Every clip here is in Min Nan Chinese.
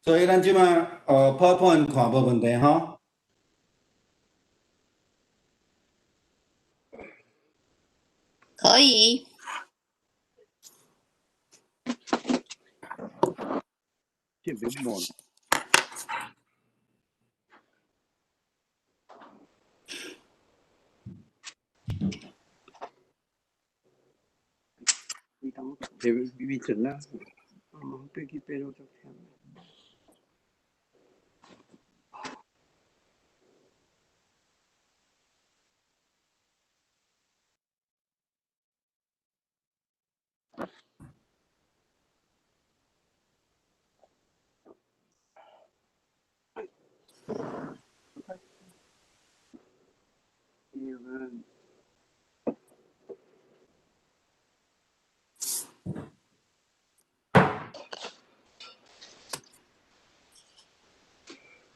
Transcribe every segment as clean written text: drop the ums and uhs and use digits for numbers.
所以咱這擺PowerPoint 看無問題吼。可以。這邊無。這邊陣啦。嗯，飛機飛落足忝。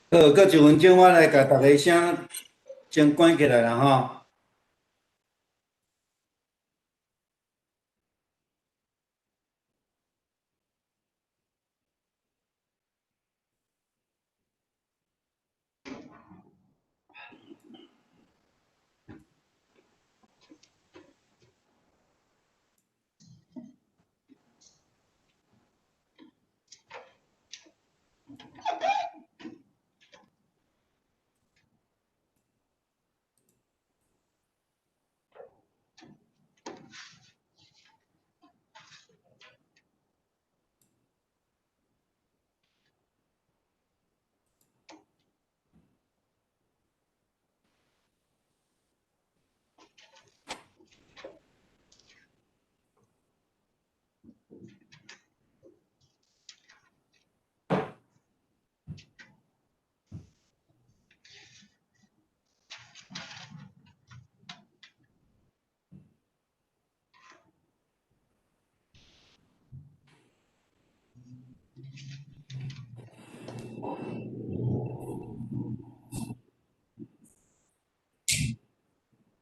好，閣一分鐘，我來共大家聲先關起來啦吼。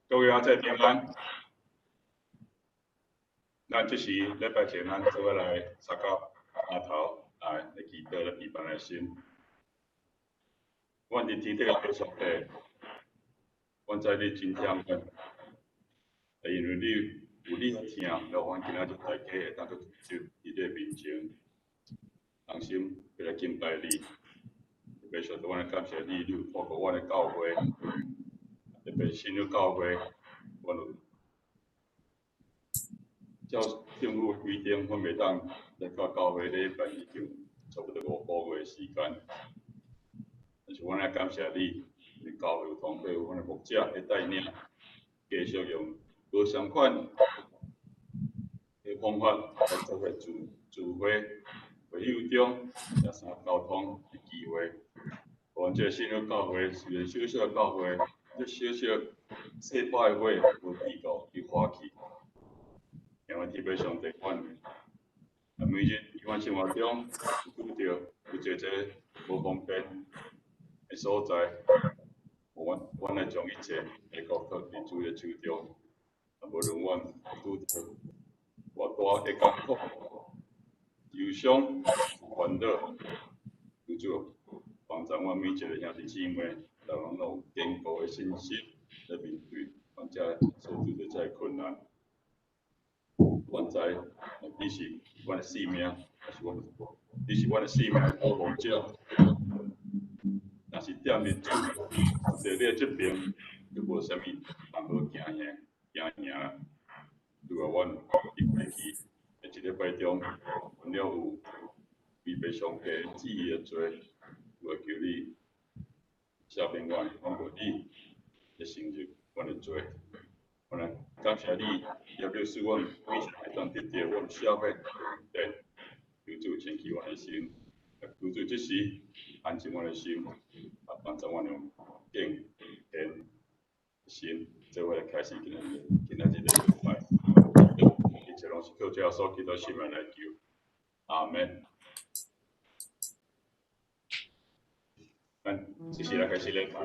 各位阿姐平安，咱這是禮拜前，咱做伙來三角阿頭來來祈禱來預備的心。阮佇天頂的上帝，阮知你真疼阮，因為你有你的疼，讓阮今仔日大家會當閣聚佇你的面前，同心來敬拜你。特別上帝，阮來感謝你，你有透過阮的教會，特別信仰教會，阮有照政府規定，阮袂當來到教會禮拜已經差不多5個月的時間。但是阮來感謝你，你教會有團隊，有阮的牧者來帶領，繼續用無相款的方法來做伙聚聚會、會友中也相溝通的機會。阮這個信仰教會雖然小小的教會，這小小細胞的火無比較去發起，因為特別上帝阮，啊每日佇阮生活中拄著有濟濟無方便的所在，阮阮來將一切來交託佇主的手中。啊，無論阮拄著偌大的艱苦、憂傷、煩惱，求主幫助阮每一个兄弟姊妹，來攏有堅固的信心來面對阮遮所拄著這个困難。阮知你是阮的性命，也是阮，你是阮的性命的保護者。若是踮佇主伫你的這邊，就無啥物通好驚嚇、驚嚇。如果阮佇過去的一禮拜中，阮了有違背上帝旨意的罪，我求你赦免阮，放過你，來成就阮的罪。阮來感謝你，也表示阮每一會當得到阮社會的求主清氣阮的心，求主這時安靜阮的心，啊，幫助阮用敬虔心，做伙來開始今仔日的禮拜。一切攏是靠主耶穌基督聖名來求，阿們。咱這時來開始禮拜。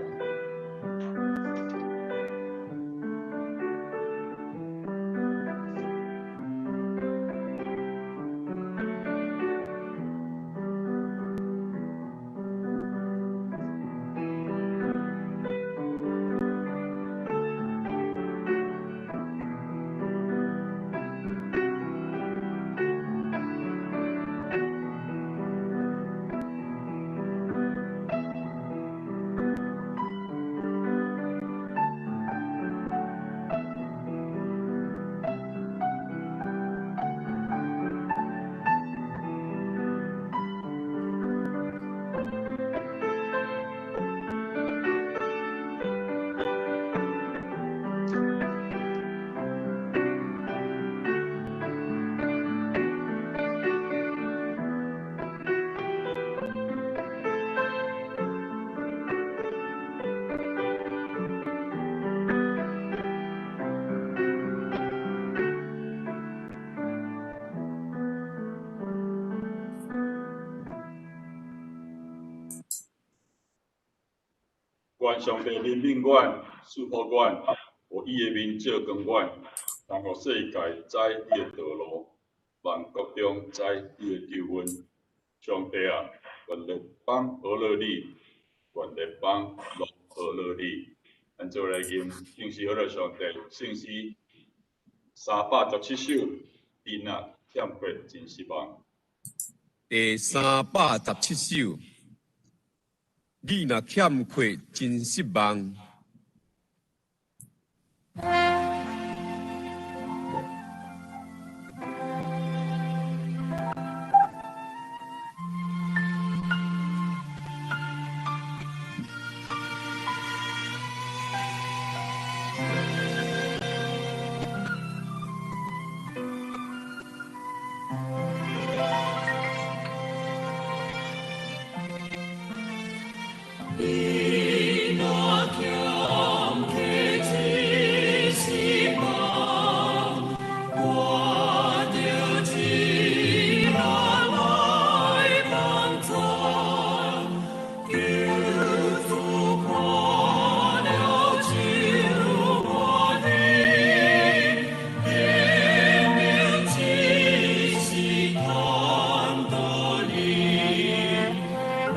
願上帝憐憫阮，賜福阮，予伊的面照光阮，通予世界知你的道路，萬國中知你的救恩。上帝啊，願列邦呵咾你，願列邦攏呵咾你。咱做來吟聖詩呵咾上帝，聖詩317首，你若欠缺真失望。第317首，你若欠缺真失望。你若欠缺真失望，我著一人來幫助，求主看了就歡喜，顯明真實看到你。我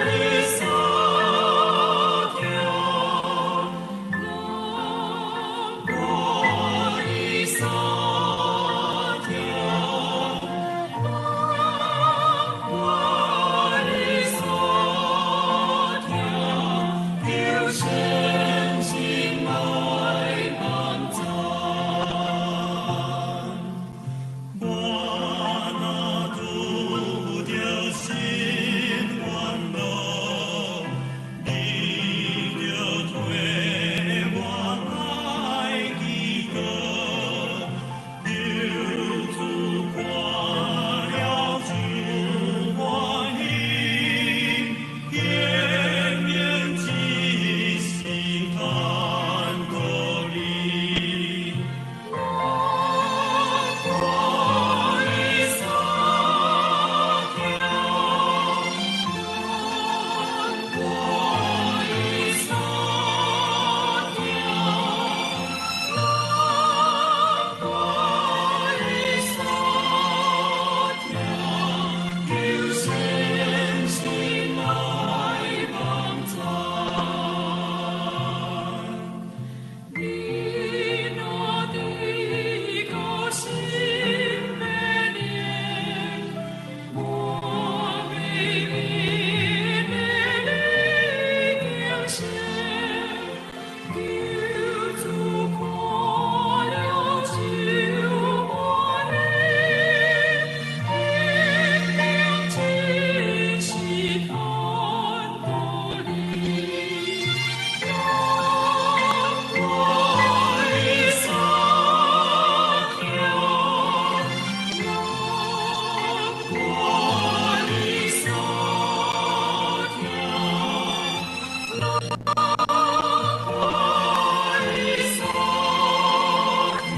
的所聽，我的所聽，我的所聽，求聖神來幫助。我若拄著深淵路，你著替我來祈禱，求主看了就歡喜，顯明真實看到你。我的所聽，我的所聽，我的所聽，求聖神來幫助。你若跌到心欲裂，我欲勉勵你堅強，求主看了就歡喜，顯明真實看到你。我的所聽，我的所聽，我的所聽，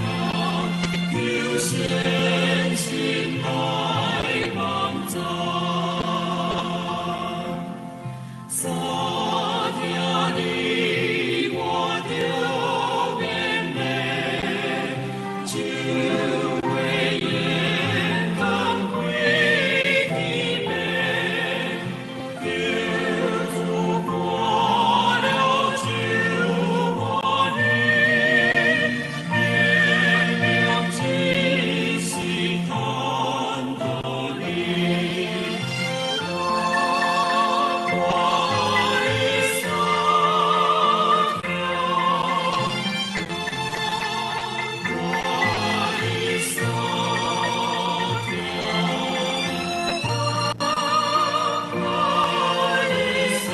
求聖神來幫助。所聽你我著勉勵，就會言講歸起命。求主看了就歡喜，顯明真實看到你。我的所聽，我的所聽，我的所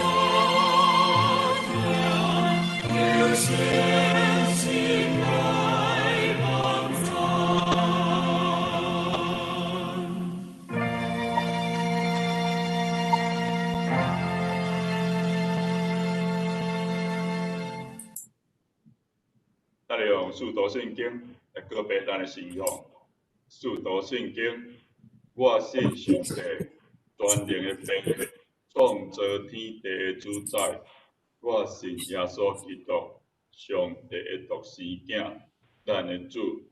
聽，求聖神來幫助。咱來用使徒信經來告白咱的信仰。使徒信經，我信上帝，全能的父，創造天地的主宰，我信耶穌基督，上帝的獨生囝，咱的主，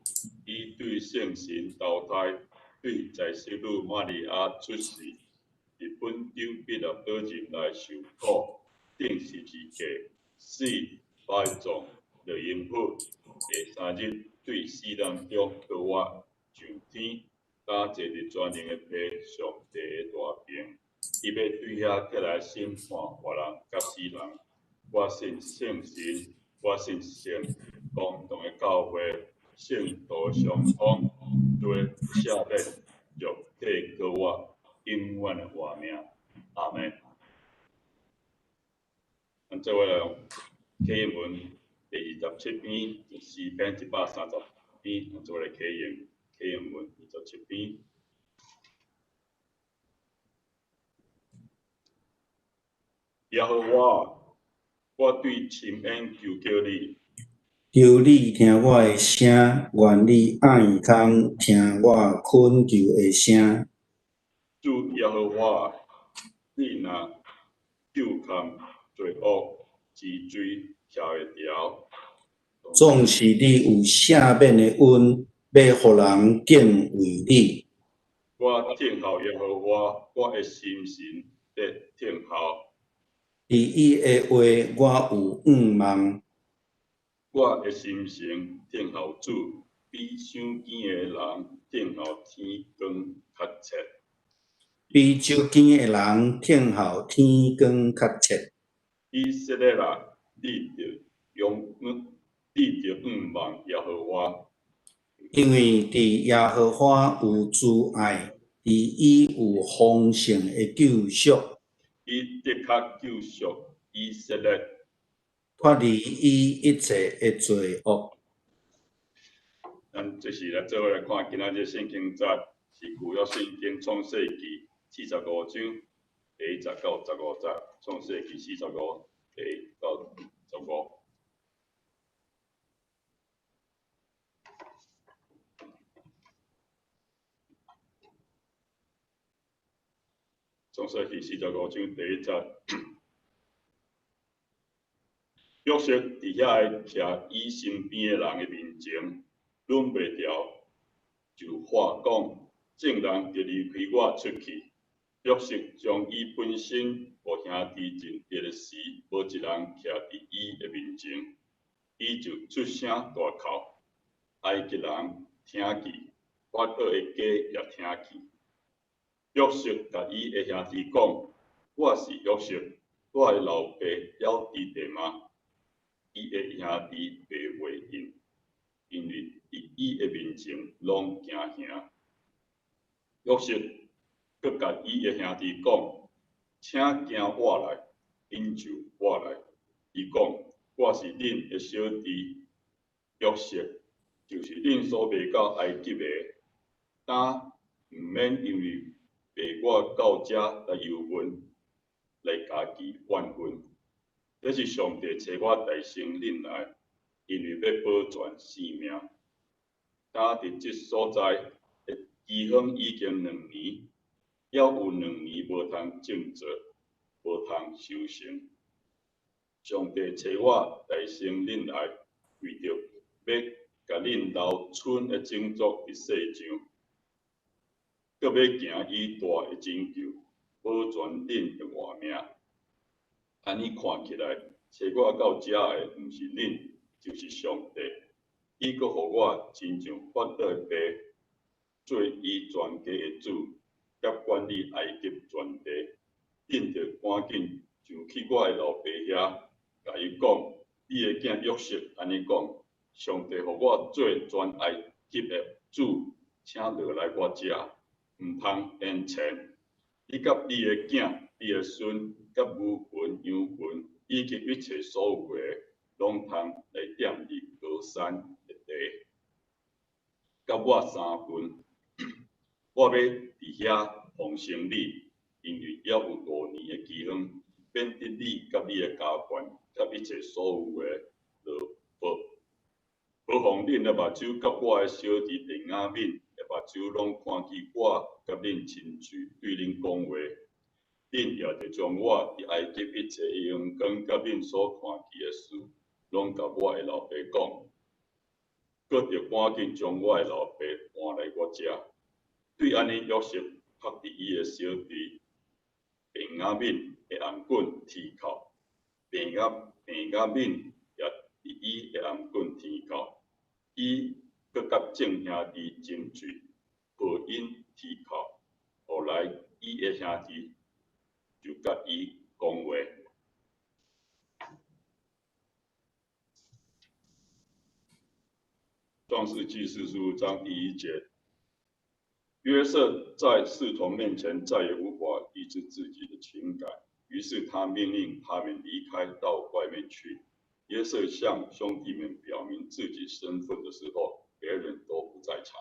伊對聖神投胎，對在聖女瑪利亞出世，佇本丟彼拉多入來受苦，釘十字架，死，埋葬，落陰府，第三日對死人中復活，上天，今坐佇全能的父上帝的大爿。伊欲對遐起來審判活人佮死人。我信聖神，我信聖公同的教會，聖徒相通，罪赦免，肉體復活，永遠的活命。阿們。咱做伙來用啟應文第27篇，詩篇130篇，咱做伙來啟應啟應文二十七篇。耶和華，我對深淵求叫你，求你聽我的聲，願你耳空聽我懇求的聲。主耶和華，你若究勘罪惡之罪，徛會牢。總是你有赦免的恩，欲予人敬畏你。我等候耶和華，我的心神咧等候。佇伊的話，我有向望。我的心神等候主，比傷飢的人等候天光較切。比酒饑的人等候天光較切。以色列啊，你著仰，你著向望耶和華。因為佇耶和華有慈愛，佇伊有豐盛的救贖。伊的確救贖以色列，脫離伊一切的罪惡。咱這時來做伙來看，今仔日聖經節是舊約聖經創世記45章第1節到15節，創世記45第1到15。創世記45章第1節，約瑟佇遐个徛伊身邊的人的面前，忍袂牢，就話講：眾人著離開我出去。約瑟將伊本身無兄弟認得的時，無一人徛佇伊的面前，伊就出聲大哭。埃及人聽見，法老的家也聽見。約瑟共伊的兄弟講：我是約瑟，我的老爸猶佇咧嗎？伊的兄弟袂回應，因為佇伊的面前攏驚嚇。約瑟閣共伊的兄弟講：請行我來，𪜶就活來。伊講：我是恁的小弟約瑟，就是恁所賣到埃及的。今毋免因為賣我到遮來憂恨，來家己怨恨。這是上帝差我代先恁來，因為欲保全性命。今佇這所在的饑荒已經兩年，猶有兩年無通種植，無通收成。上帝差我代先恁來，為著欲共恁留存的種族佇世上，閣欲行伊大的拯救，保全恁的活命。按呢看起來，差我到遮的毋是恁，就是上帝。伊閣予我親像法老的爸，做伊全家的主，佮管理埃及全地。恁著趕緊上去我的老爸遐，共伊講：你的囝約瑟按呢講，上帝予我做全埃及的主，請落來我遮，毋通延遲。你佮你的囝、你的孫、佮牛群、羊群，以及一切所有的，攏通來踮佇歌珊的地，佮我相近。我欲佇遐奉承你，因為猶有5年的饑荒，免得你佮你的家眷、佮一切所有的落禍。何況恁的目睭佮我的小弟便雅憫的目睭，攏看見我佮恁親喙對恁講話。恁也著將我佇埃及一切的榮光佮恁所看見的事，攏共我的老爸講。閣著趕緊將我的老爸搬來我遮。對按呢，約瑟拍佇伊的小弟便雅憫的頷頸啼哭，便雅憫也佇伊的頷頸啼哭，伊閣佮眾兄弟親嘴，抱𪜶啼哭。後來，伊的兄弟就佮伊講話。創世紀45章第1節，約瑟在侍從面前再也無法抑制自己的情感，於是他命令他們離開，到外面去。約瑟向兄弟們表明自己身份的時候，別人都不在場，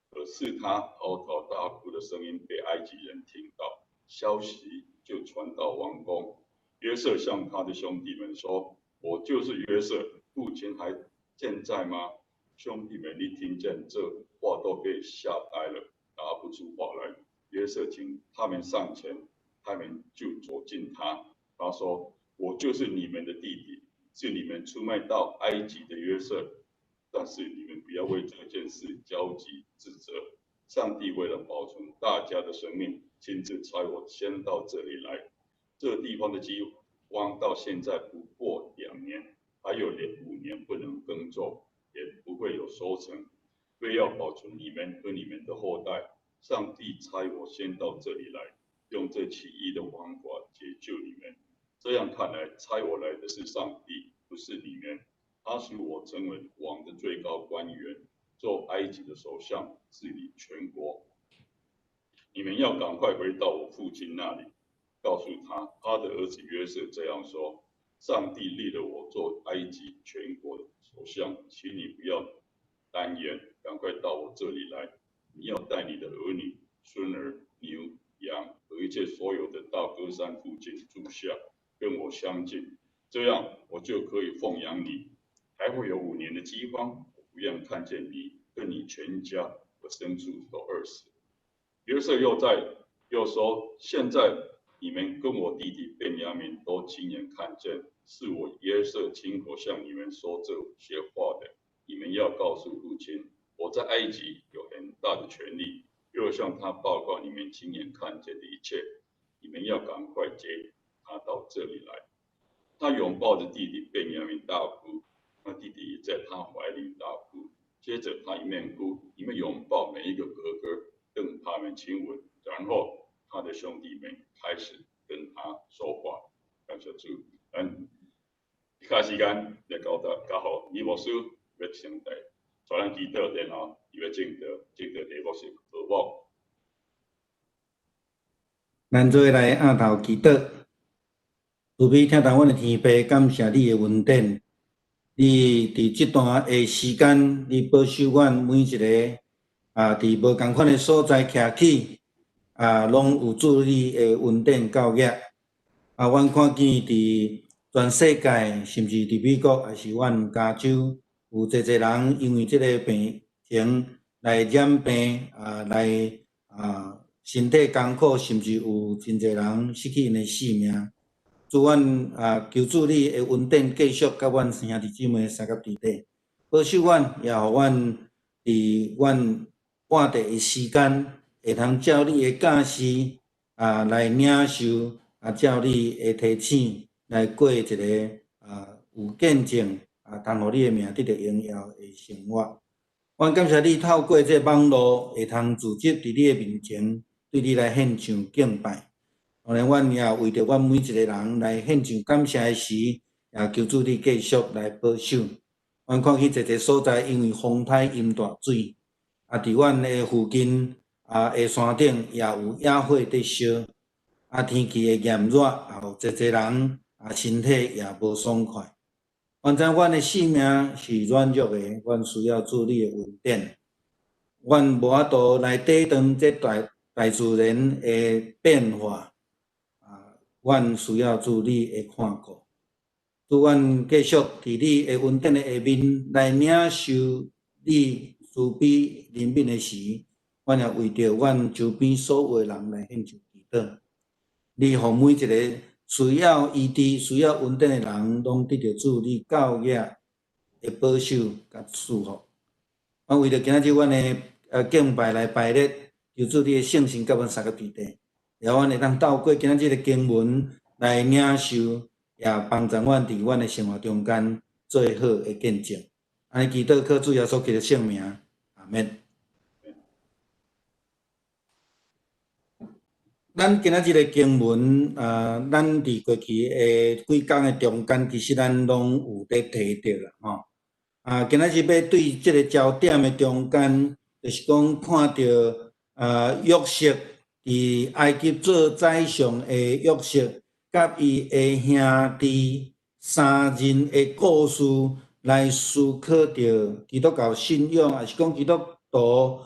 可是他嚎啕大哭的聲音被埃及人聽到，消息就傳到王宮。約瑟向他的兄弟們說：“我就是約瑟，父親還健在嗎？”兄弟們一聽見這話，都被嚇呆了，答不出話來。約瑟請他們上前，他們就走近他。他說：“我就是你們的弟弟，是你們出賣到埃及的約瑟。但是你們不要為這件事焦急自責。上帝為了保存大家的生命，親自差我先到這裡來。這地方的饑荒到現在不過2年，還有5年不能耕作，也不會有收成。為要保存你們和你們的後代，上帝差我先到這裡來，用這奇異的方法解救你們。這樣看來，差我來的是上帝，不是你們。他使我成為王的最高官員，做埃及的首相，治理全國。你們要趕快回到我父親那裡，告訴他，他的兒子約瑟這樣說：上帝立了我做埃及全國的首相，請你不要耽延，趕快到我這裡來。你要帶你的兒女、孫兒、牛、羊和一切所有的到歌珊附近住下，跟我相近，這樣我就可以奉養你。還會有五年的饑荒，我不願看見你跟你全家和牲畜都餓死。約瑟又在又說：現在你們跟我弟弟便雅憫都親眼看見，是我約瑟親口向你們說這些話的。你們要告訴父親，我在埃及有很大的權力，又向他報告你們親眼看見的一切。你們要趕快接他到這裡來。他擁抱着弟弟便雅憫大哭，他弟弟也在他懷裡大哭。接着他一面哭，一面擁抱每一個哥哥，跟他們親吻。然後他的兄弟們開始跟他說話。感謝主，咱以下時間來交代交予李牧師欲先來帶咱祈禱，然後伊欲證道，證道題目是和睦。咱做伙來按頭祈禱，慈悲疼痛阮的天父，感謝你的恩典。你佇這段的時間，你保守阮每一個佇無仝款的所在徛起，攏有主你的恩典教育。阮看見佇全世界，甚至佇美國，抑是阮加州，有濟濟人因為這个病情來染病，來身體艱苦，甚至有真濟人失去𪜶的性命。主阮求主你的恩典繼續佮阮兄弟姊妹相佮佇底，保守阮，也予阮佇阮半地的時間，會通照你的教示來領受，照你的提醒來過一个有見證通予你的名得著榮耀的生活。阮感謝你透過這網路會通組織佇你的面前，對你來獻上敬拜。當然，阮也為著阮每一個人來獻上感謝的時，也求主你繼續來保守。阮看見濟濟所在，因為風颱淹大水，佇阮的附近的山頂也有野火佇燒，天氣的炎熱，也予濟濟人身體也無爽快。阮知阮的性命是軟弱的，阮需要主你的恩典。阮無法度來抵擋這大自然的變化，阮需要主你的看顧。主，阮繼續佇你的恩典的下面來領受你慈悲憐憫的時，阮也為著阮周邊所有的人來獻上祈禱。你予每一个需要醫治、需要恩典的人，攏得著主你教養的保守佮祝福。我為著今仔日阮的敬拜來排列，求主你的聖神佮阮相佮佇底，予阮會當透過今仔日的經文來領受，也幫助阮佇阮的生活中間做好的見證。按呢祈禱靠主耶穌基督聖名，阿們。咱今仔日的經文，咱佇過去的幾工的中間，其實咱攏有咧提著啦，吼。今仔日欲對這个焦點的中間，就是講看著約瑟佇埃及做宰相的約瑟，佮伊的兄弟三人的故事來思考著基督教信仰，抑是講基督徒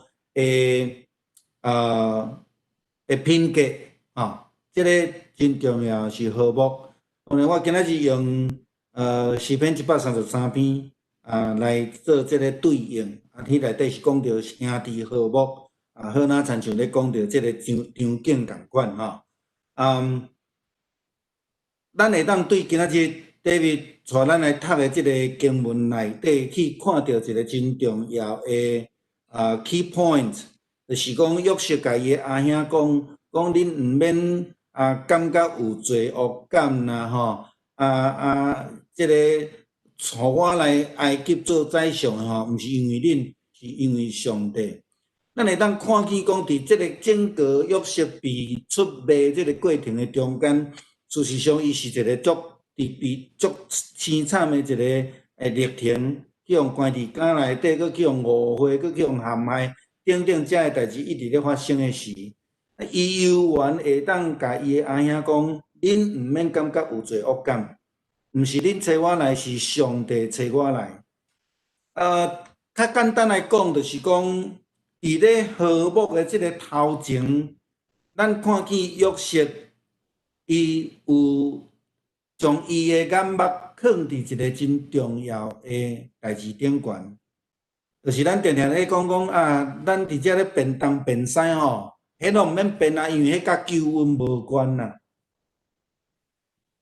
的品格，吼，這个真重要是和睦。當然，我今仔日用詩篇133篇來做這个對應，彼內底是講著兄弟和睦，好若親像咧講著這个場景仝款吼。咱會當對今仔日 David 帶咱來讀的這个經文內底去看著一个真重要的key point。就是講約瑟共伊的阿兄講，講恁毋免感覺有罪惡感啦吼，這个予我來埃及做宰相的吼，毋是因為恁，是因為上帝。咱會當看見講，佇這个整個約瑟被出賣這个過程的中間，事實上伊是一个足特別、足凄慘的一个歷程，去予關佇監內底，閣去予誤會，閣去予陷害。等等，這个代誌一直咧發生的時，伊猶原會當共伊的阿兄講：恁毋免感覺有罪惡感，毋是恁揣我來，是上帝揣我來。較簡單來講，就是講，佇咧和睦的這个頭前，咱看見約瑟，伊有將伊的眼目囥佇一个真重要的代誌頂懸。就是咱定定咧講講啊，咱佇遮咧變東變西吼，彼攏毋免變啊，因為彼佮救恩無關啦。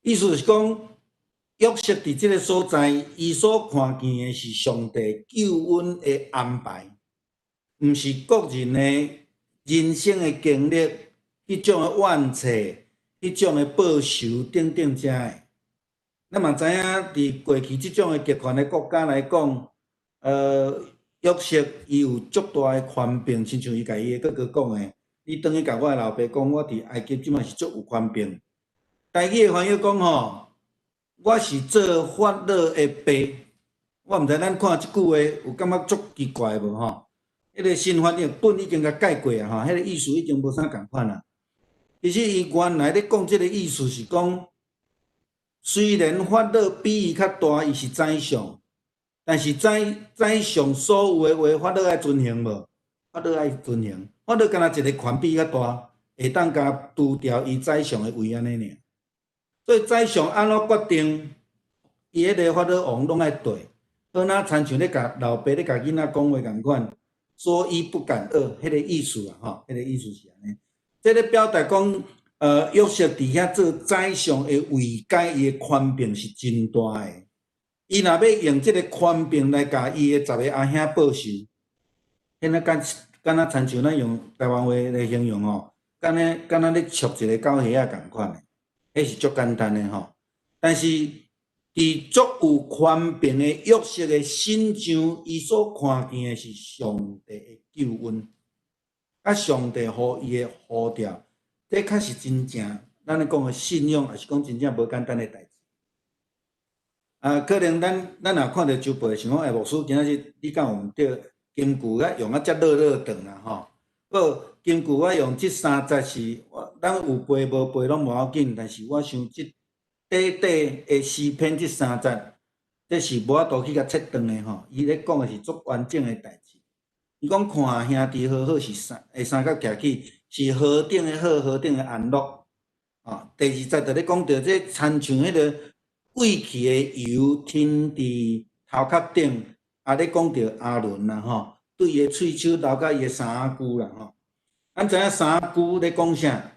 意思是講，約瑟佇這个所在，伊所看見的是上帝救恩的安排，毋是個人的人生的經歷，彼種的怨氣，彼種的報仇等等遮的。咱嘛知影，佇過去這種的極權的國家來講，約瑟伊有足大的權柄，親像伊共伊的哥哥講的，你轉去共我的老爸講，我佇埃及這擺是足有權柄。台語的翻譯講吼，我是做法老的爸。我毋知咱看這句話有感覺足奇怪無吼？彼个新翻譯本已經共改過啊，吼，彼个意思已經無啥仝款啦。其實伊原來咧講這个意思是講，雖然法老比伊較大，伊是宰相。但是宰相所有的話，法老愛遵行無？法老愛遵行。法老敢若一个權比較大，會當共除掉伊宰相的位按呢爾。所以宰相按怎決定，伊彼个法老王攏愛綴。好若親像咧共老爸咧共囡仔講話仝款，說一不敢二，彼个意思啊，吼，彼个意思是按呢。這个表達講，約瑟佇遐做宰相的位階，伊的權柄是真大的。伊若欲用這个權柄來共伊的十个阿兄報仇，彼若敢若親像咱用台灣話來形容吼，敢若咧戳一个狗耳仔仝款的，彼是足簡單的吼。但是佇足有權柄的約瑟的身上，伊所看見的是上帝的救恩，佮上帝予伊的呼召，這確實真正咱咧講的信仰，也是講真正無簡單的代誌。可能咱若看著周報，想講欸，牧師今仔日你敢有毋對？金句啊用啊遮落落長啦吼。好，金句我用這三節是，咱有背無背攏無要緊，但是我想這短短的詩篇這三節，這是無法度去共切斷的吼。伊咧講的是足完整的代誌。伊講看兄弟和好是三，會相佮徛起，是何等的好，何等的安樂。第二節就咧講著這親像彼个貴去的油停佇頭殼頂，咧講著亞倫啦吼，對伊的喙鬚流甲伊的衫仔龜啦吼。咱知影衫仔龜咧講啥？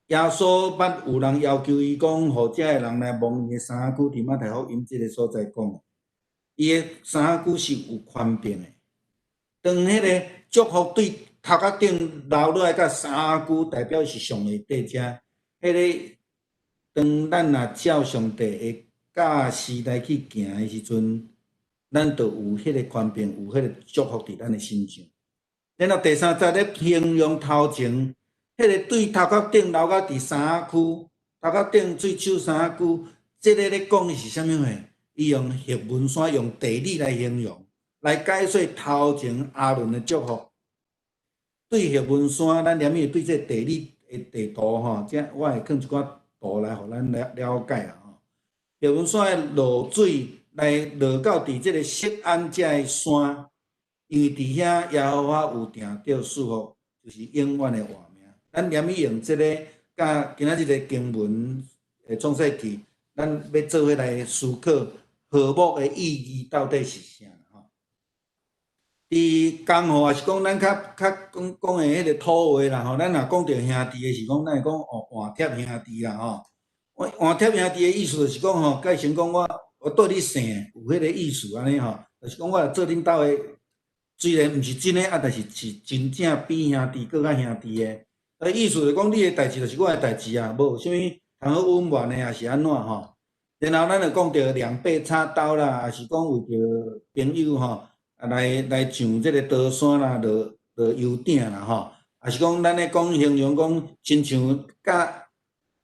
耶穌捌有人要求伊講，予遮的人來摸伊的衫褲，佇馬太福音這个所在講，伊的衫褲是有權柄的。當彼个祝福對頭殼頂流落來，佮衫褲代表是上下底遮，彼个當咱若照上帝的教示來去行的時陣，咱就有彼个權柄，有彼个祝福佇咱的身上。然後第三節咧形容頭前，彼个對頭殼頂流到佇衫褲，頭殼頂水手衫褲，這个咧講的是啥物貨？伊用黑文山用地理來形容，來解說頭前亞倫的祝福。對黑文山，咱連物對這地理的地圖吼，這我會放一寡圖來予咱了了解啊吼。黑文山的落水來落到佇這个錫安這个山，因為佇遐耶和華有定著賜福，就是永遠的活命。咱連物用這个，佮今仔日的經文的創世記，咱欲做伙來思考和睦的意義到底是啥吼？佇江湖也是講，咱較較講講的彼个土話啦吼，咱若講著兄弟的是講，咱會講哦換貼兄弟啦吼。換換貼兄弟的意思就是講吼，改成講我我綴你姓有彼个意思按呢吼，就是講我做恁兜的，雖然毋是真的啊，但是是真正比兄弟閣較兄弟的。啊，意思就講你的代誌就是我的代誌啊，無啥物通好隱瞞的，抑是按怎吼。然後咱就講著兩肋插刀啦，抑是講為著朋友吼，啊來來上這个刀山啦，落落油鼎啦吼，抑是講咱咧講形容講，親像佮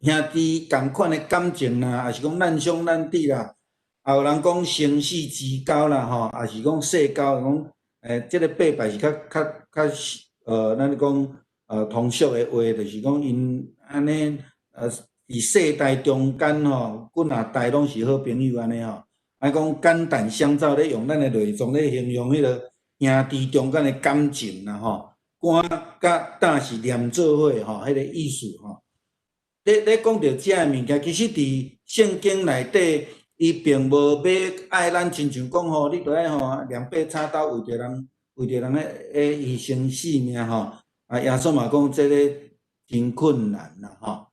兄弟仝款的感情啦，抑是講難兄難弟啦，也有人講生死之交啦吼，抑是講世交，講這个伯伯是較較較咱講通俗的話，就是講𪜶按呢佇世代中間吼，幾若代攏是好朋友按呢吼。啊講肝膽相照咧用咱的內臟咧形容彼个兄弟中間的感情啦吼，肝佮膽是連做伙吼，彼个意思吼。咧咧講著遮个物件，其實佇聖經內底，伊並無欲愛咱親像講吼，你著愛吼兩肋插刀為著人，為著人咧犧牲性命吼。啊，耶穌嘛講這个真困難啦吼。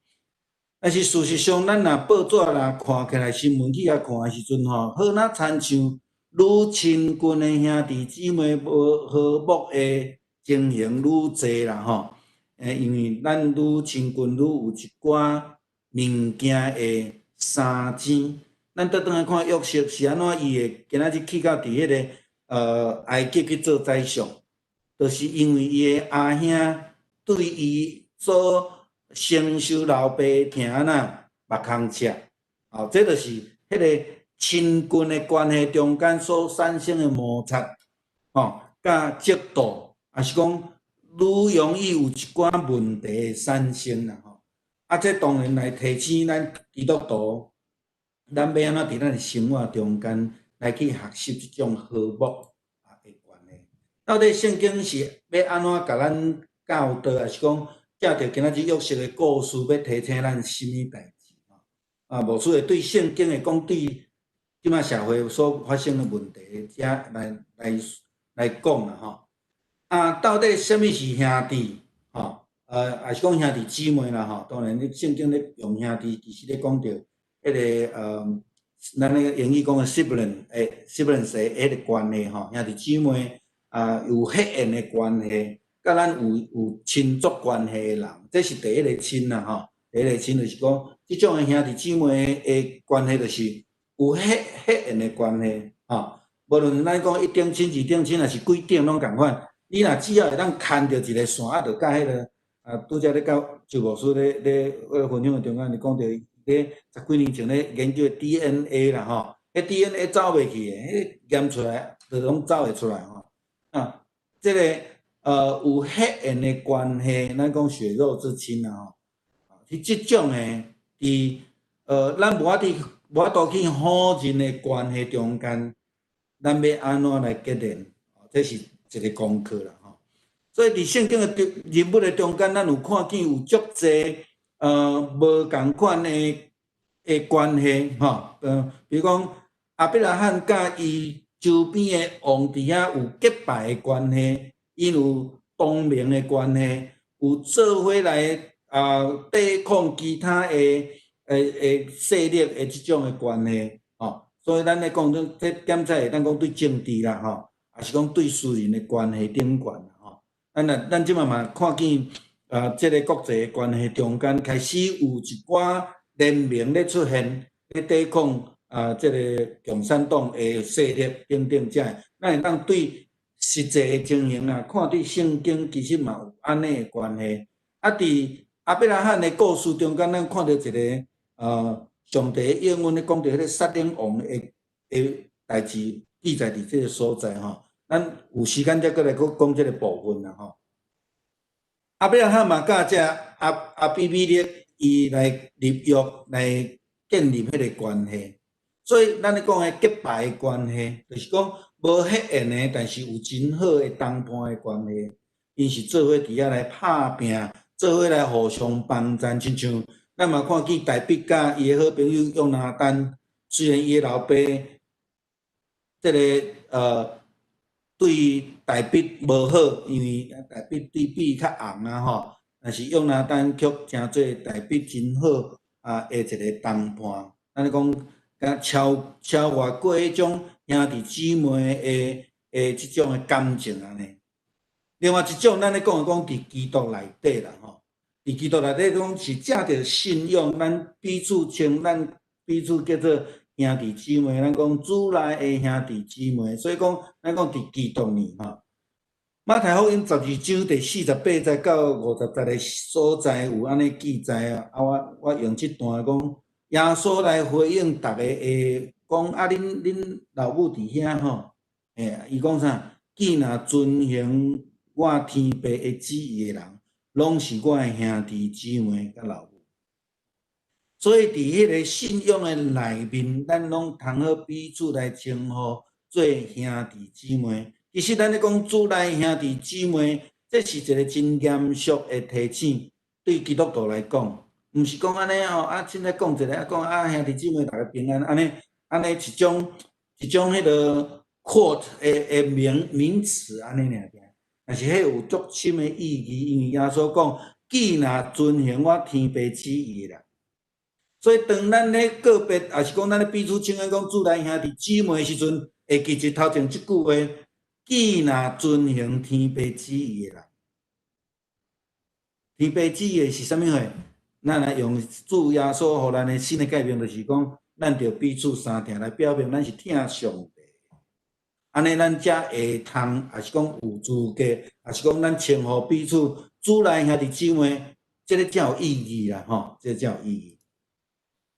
但是事實上，咱若報紙若看起來新聞去遐看的時陣吼，好若親像愈親近的兄弟姊妹無和睦的情形愈濟啦吼。因為咱愈親近愈有一寡物件會相爭。咱倒轉來看約瑟是按怎，伊會今仔日去到佇彼个埃及去做宰相，就是因為伊的阿兄對伊所承受老爸疼按怎目空赤，哦，這就是彼个親近的關係中間所產生的摩擦，吼，佮嫉妒，抑是講愈容易有一寡問題的產生啦，吼。啊，這當然來提醒咱基督徒，咱欲按怎佇咱的生活中間來去學習這種和睦啊的關係。到底聖經是欲按怎共咱教導，抑是講藉著今仔日約瑟的故事，欲提醒咱啥物代誌？啊，牧師會對聖經會講對這馬社會所發生的問題，遮來來來講啦吼。啊，到底啥物是兄弟？吼，抑是講兄弟姊妹啦吼。當然，你聖經咧用兄弟，其實咧講著彼个咱那個英語講的 sibling，sibling 的彼个關係吼，兄弟姊妹啊，有血緣的關係，佮咱有有親族關係的人，這是第一个親啦吼。第一个親就是講，這種的兄弟姊妹的關係，就是有血血緣的關係吼。無論咱講一等親、二等親，抑是幾等攏仝款。你若只要會當牽著一个線，啊，就佮彼个啊，拄才咧佮周牧師咧咧分享的中間，就講著咧十幾年前咧研究 DNA 啦吼，彼 DNA 走袂去的，彼驗出來就攏走會出來吼。啊，這个有血緣的關係，咱講血肉之親啦吼，是這種的，佇咱無法佇無法度去否認的關係中間，咱欲按怎來結連？這是一个功課啦吼。所以佇聖經的中人物的中間，咱有看見有足濟無仝款的的關係吼。比如講亞伯拉罕佮伊周邊的王佇遐有結拜的關係，𪜶有同盟的關係，有做伙來對抗其他的勢力的這種的關係，吼。所以咱咧講，這檢測會當講對政治啦，吼，抑是講對私人的關係頂懸吼。咱若咱這馬嘛看見啊，這个國際的關係中間開始有一寡聯盟咧出現，咧對抗啊，這个共產黨的勢力等等這，咱會當對實際的情形啊，看對聖經其實嘛有按呢的關係。啊，佇亞伯拉罕的故事中間，咱看著一个上帝應允咧講著彼个撒冷王的代誌記載佇這个所在吼。咱有時間才閣來閣講這个部分啦吼。亞伯拉罕嘛，佮這亞比米勒伊來立約來建立彼个關係，所以咱咧講的結拜的關係，就是講無血緣的，但是有真好的同伴的關係，𪜶是做伙佇遐來拍拚，做伙來互相幫贊，親像咱嘛看見大衛佮伊的好朋友約拿單，雖然伊的老爸這个對大衛無好，因為大衛對比較紅啊吼，但是約拿單卻成做大衛真好啊的一个同伴。咱咧講，敢超越過彼種兄弟姊妹的這種的感情按呢。另外一種，咱咧講的講佇基督內底啦吼，佇基督內底講是藉著信仰，咱彼此稱咱彼此叫做兄弟姊妹，咱講主內的兄弟姊妹，所以講咱講佇基督裡吼。馬太福音12章第48節到50節的所在有按呢記載啊，啊我用這段講，耶穌來回應逐家會講啊，恁老母佇遐吼，欸，伊講啥？既若遵行我天父的旨意的人，攏是我的兄弟姊妹佮老母。所以佇彼个信仰的內面，咱攏通好彼此來稱呼做兄弟姊妹。其實咱咧講主內兄弟姊妹，這是一个真嚴肅的提醒，對基督徒來講，毋是講按呢哦，啊，凊彩講一个，啊，講啊兄弟姊妹逐家平安，按呢按呢一種彼个 quote 的名詞按呢爾爾，但是彼有足深的意義，因為耶穌講，既若遵行我天父旨意啦。所以當咱咧告別，抑是講咱咧彼此請安講主內兄弟姊妹的時陣，會記住頭前這句話：既若遵行天父旨意的人，天父旨意是啥物貨？咱來用主耶穌予咱的新的誡命，就是講，咱著彼此相疼來表明咱是疼上帝。按呢，咱才會通，抑是講有資格，抑是講咱稱呼彼此主內兄弟姊妹，這个才有意義啦，吼，這个才有意義。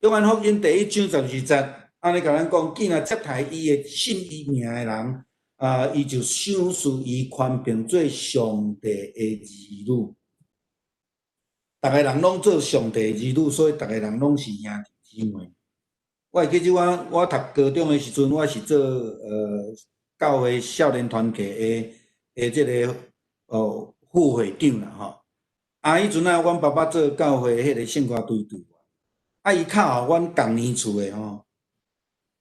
約翰福音第1章12節，按呢共咱講，既若接待伊的信伊名的人，啊，伊就賞賜伊權柄做上帝的兒女。逐个人攏做上帝的兒女，所以逐个人攏是兄弟姊妹。我會記得我讀高中的時陣，我是做教會少年團契的這个副會長啦吼。啊，彼陣啊，阮爸爸做教會彼个聖歌隊隊員。啊！伊敲予阮仝年厝的吼，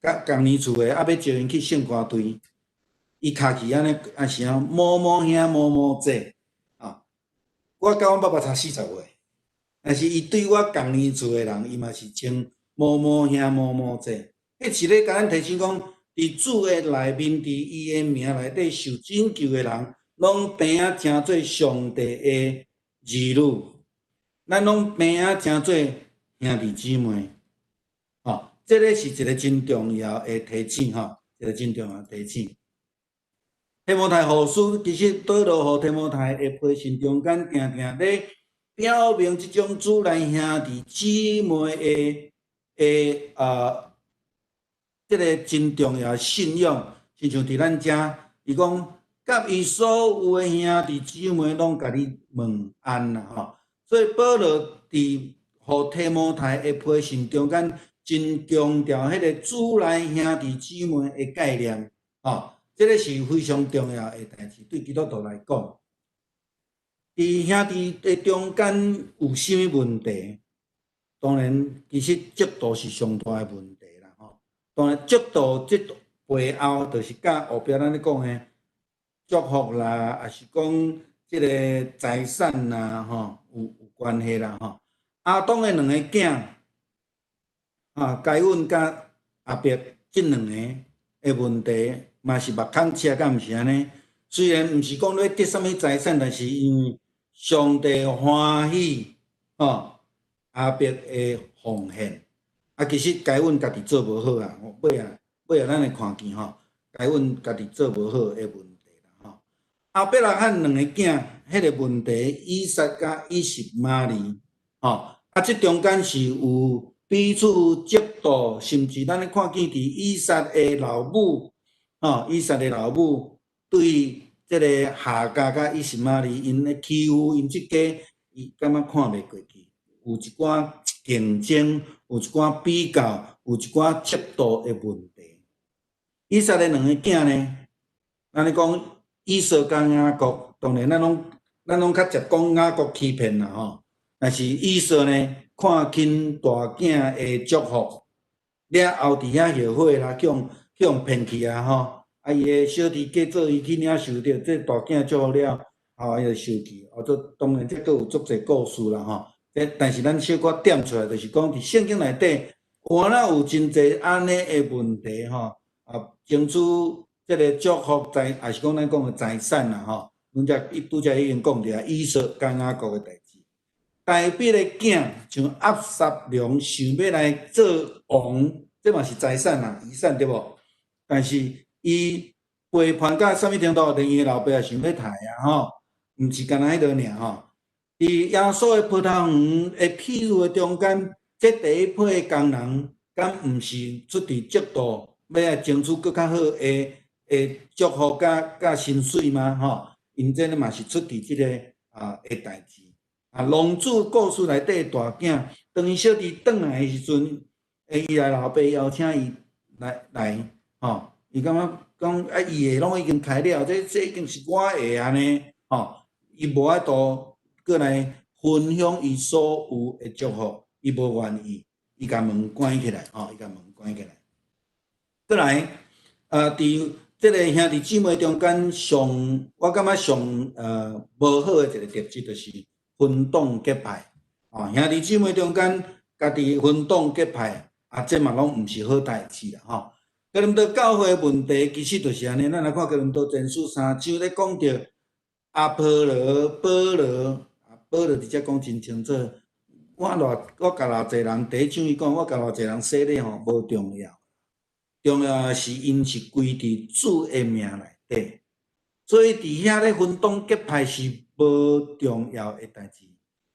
佮仝年厝的，啊，欲招𪜶去聖歌隊，伊敲去按呢，啊是啊，某某兄某某姐，啊，我佮阮爸爸差40歲，但是伊對我仝年厝的人，伊嘛是稱某某兄某某姐。彼是咧共咱提醒講，佇主的內面，佇伊的名內底受拯救的人，攏平仔成做上帝的兒女，咱攏平仔成做兄弟姊妹，吼，這个是一个真重要的提醒，吼，一个真重要的提醒。提摩太後書其實保羅予提摩太的批信中間，定定咧表明這種主內兄弟姊妹的這个真重要的信仰，親像佇咱遮，伊講，佮伊所有的兄弟姊妹攏共你問安啦，吼。所以保羅佇予提摩太的批信中間，真強調彼個主內兄弟姊妹的概念，吼，這个是非常重要的代誌，對基督徒來講。佇兄弟的中間有啥物問題？當然，其實嫉妒是上大的問題啦，吼。當然，嫉妒這背後，就是佮後壁咱咧講的祝福啦，抑是講這个財產啦，吼，有關係啦吼。亞當的兩個囝，啊，該隱佮亞伯這兩个的問題，嘛是目空赤，敢毋是按呢？雖然毋是講欲得啥物財產，但是因為上帝歡喜，吼，亞伯的奉獻。啊，其實該隱家己做無好啊，尾仔尾仔咱會看見吼，該隱家己做無好的問題啦吼。亞伯拉罕兩个囝，彼个問題，以撒佮以實瑪利，吼，啊，這中間是有彼此嫉妒，甚至咱咧看見佇以撒的老母，吼，以撒的老母對這个夏甲佮以實瑪利，𪜶咧欺負𪜶這家，伊感覺看袂過去，有一寡競爭，有一寡比較，有一寡嫉妒的問題。以撒的兩个囝呢，咱咧講以掃佮雅各，當然咱攏較捷講雅各欺騙啦吼，但是以掃呢，看輕大囝的祝福，了後佇遐後悔啦，去予騙去啊吼，啊伊的小弟計做伊去領受著這大囝祝福了，後伊就受氣，哦，這當然這閣有足濟故事啦吼。這但是咱小可點出來，就是講佇聖經內底，原來有真濟按呢的問題吼，啊，爭取這个祝福財，抑是講咱講的財產啦吼。阮遮伊拄才已經講著啊，以掃佮雅各的代誌。大衛的囝像押沙龍想欲來做王，這嘛是財產啦，遺產對無？但是伊背叛到啥物程度？連伊的老爸也想欲刣啊吼，毋是干焦彼落爾吼。佇耶穌的葡萄園的譬喻的中間，這第一批的工人，敢毋是出佇嫉妒，欲來爭取閣較好的祝福佮薪水嗎？吼，𪜶這嘛是出佇這个啊的代誌。啊，浪子故事內底大囝，當伊小弟轉來的時陣，伊的老爸邀請伊來，吼，伊感覺講啊，伊的攏已經開了，這已經是我的啊呢，吼，伊無法度閣來分享伊所有的祝福，伊無願意，伊共門關起來，吼，伊共門關起來。閣來，佇這个兄弟姊妹中間上，我感覺上無好的一个特質就是分黨結派，吼，兄弟姊妹中間家己分黨結派，啊，這嘛攏毋是好代誌啦，吼。哥林多教會的問題其實就是按呢，咱來看哥林多前書三章咧講著阿波羅、保羅，啊，保羅直接講真清楚，我共偌濟人，第一章伊講我共偌濟人洗禮吼，無重要，重要的是𪜶是歸佇主的名內底，所以佇遐咧分黨結派是無重要的代誌。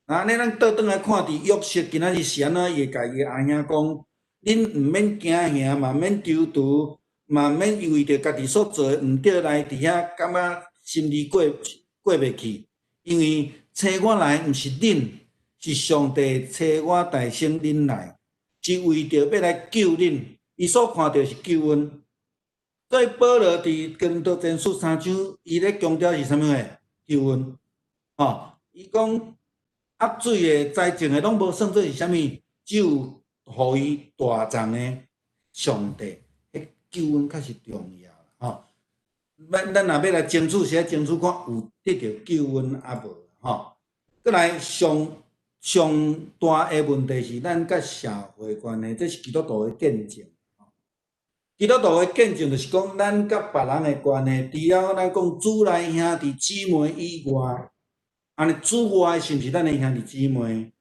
啊，按呢咱倒轉來看，佇約瑟今仔日是按怎，伊會共伊的阿兄講，恁毋免驚嚇，嘛免躊躇，嘛免因為著家己所做的毋對來佇遐感覺心裡過袂去，因為差我來毋是恁，是上帝差我代先恁來，是為著欲來救恁。伊所看著是救恩。所以保羅佇哥林多前書三章，伊咧強調是啥物貨？救恩。吼，伊講壓水的、栽種的攏無算做是啥物，只有予伊大長的上帝，彼救恩較是重要吼。咱若欲來爭取，是愛爭取看有得著救恩抑無吼。閣來上上大的問題是咱佮社會關係，這是基督徒的見證。基督徒的見證就是講，咱佮別人的關係，除了咱講主內兄弟姊妹以外，按呢主外是毋是咱的兄弟姊妹？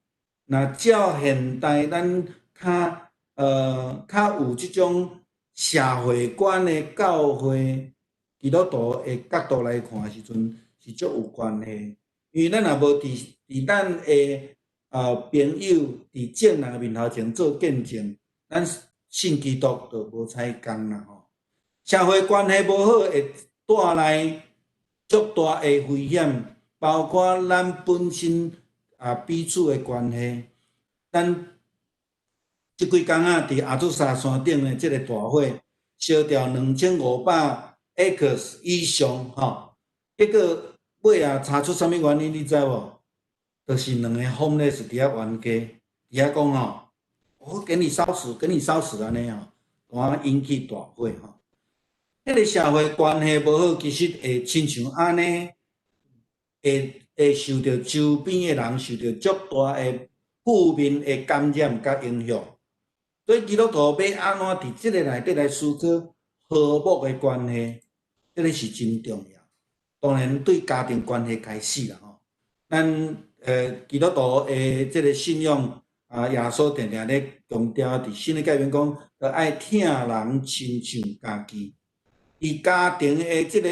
若照現代咱較有這種社會觀的教會基督徒的角度來看的時陣，是足有關係。因為咱若無佇咱的朋友佇眾人的面頭前做見證，咱信基督就無彩工啦吼。社會關係無好，會帶來足大的危險，包括咱本身啊彼此的關係。咱這幾工仔，佇阿祖沙山頂的這个大火，燒掉2500 acres 以上吼，結果尾仔查出啥物原因，你知無？就是兩个 homeless 佇遐冤家，佇遐講吼，我給你燒死，給你燒死按呢吼，敢引起大火吼。彼个社會關係無好，其實會親像按呢，會會受著周邊的人受著足大的負面的感染佮影響。所以基督徒欲按怎佇這个內底來思考和睦的關係，這个是真重要。當然對家庭關係開始啦吼，咱基督徒的這个信仰啊，耶穌定定咧強調佇新的誡命講，著愛疼人親像家己。佇家庭的這个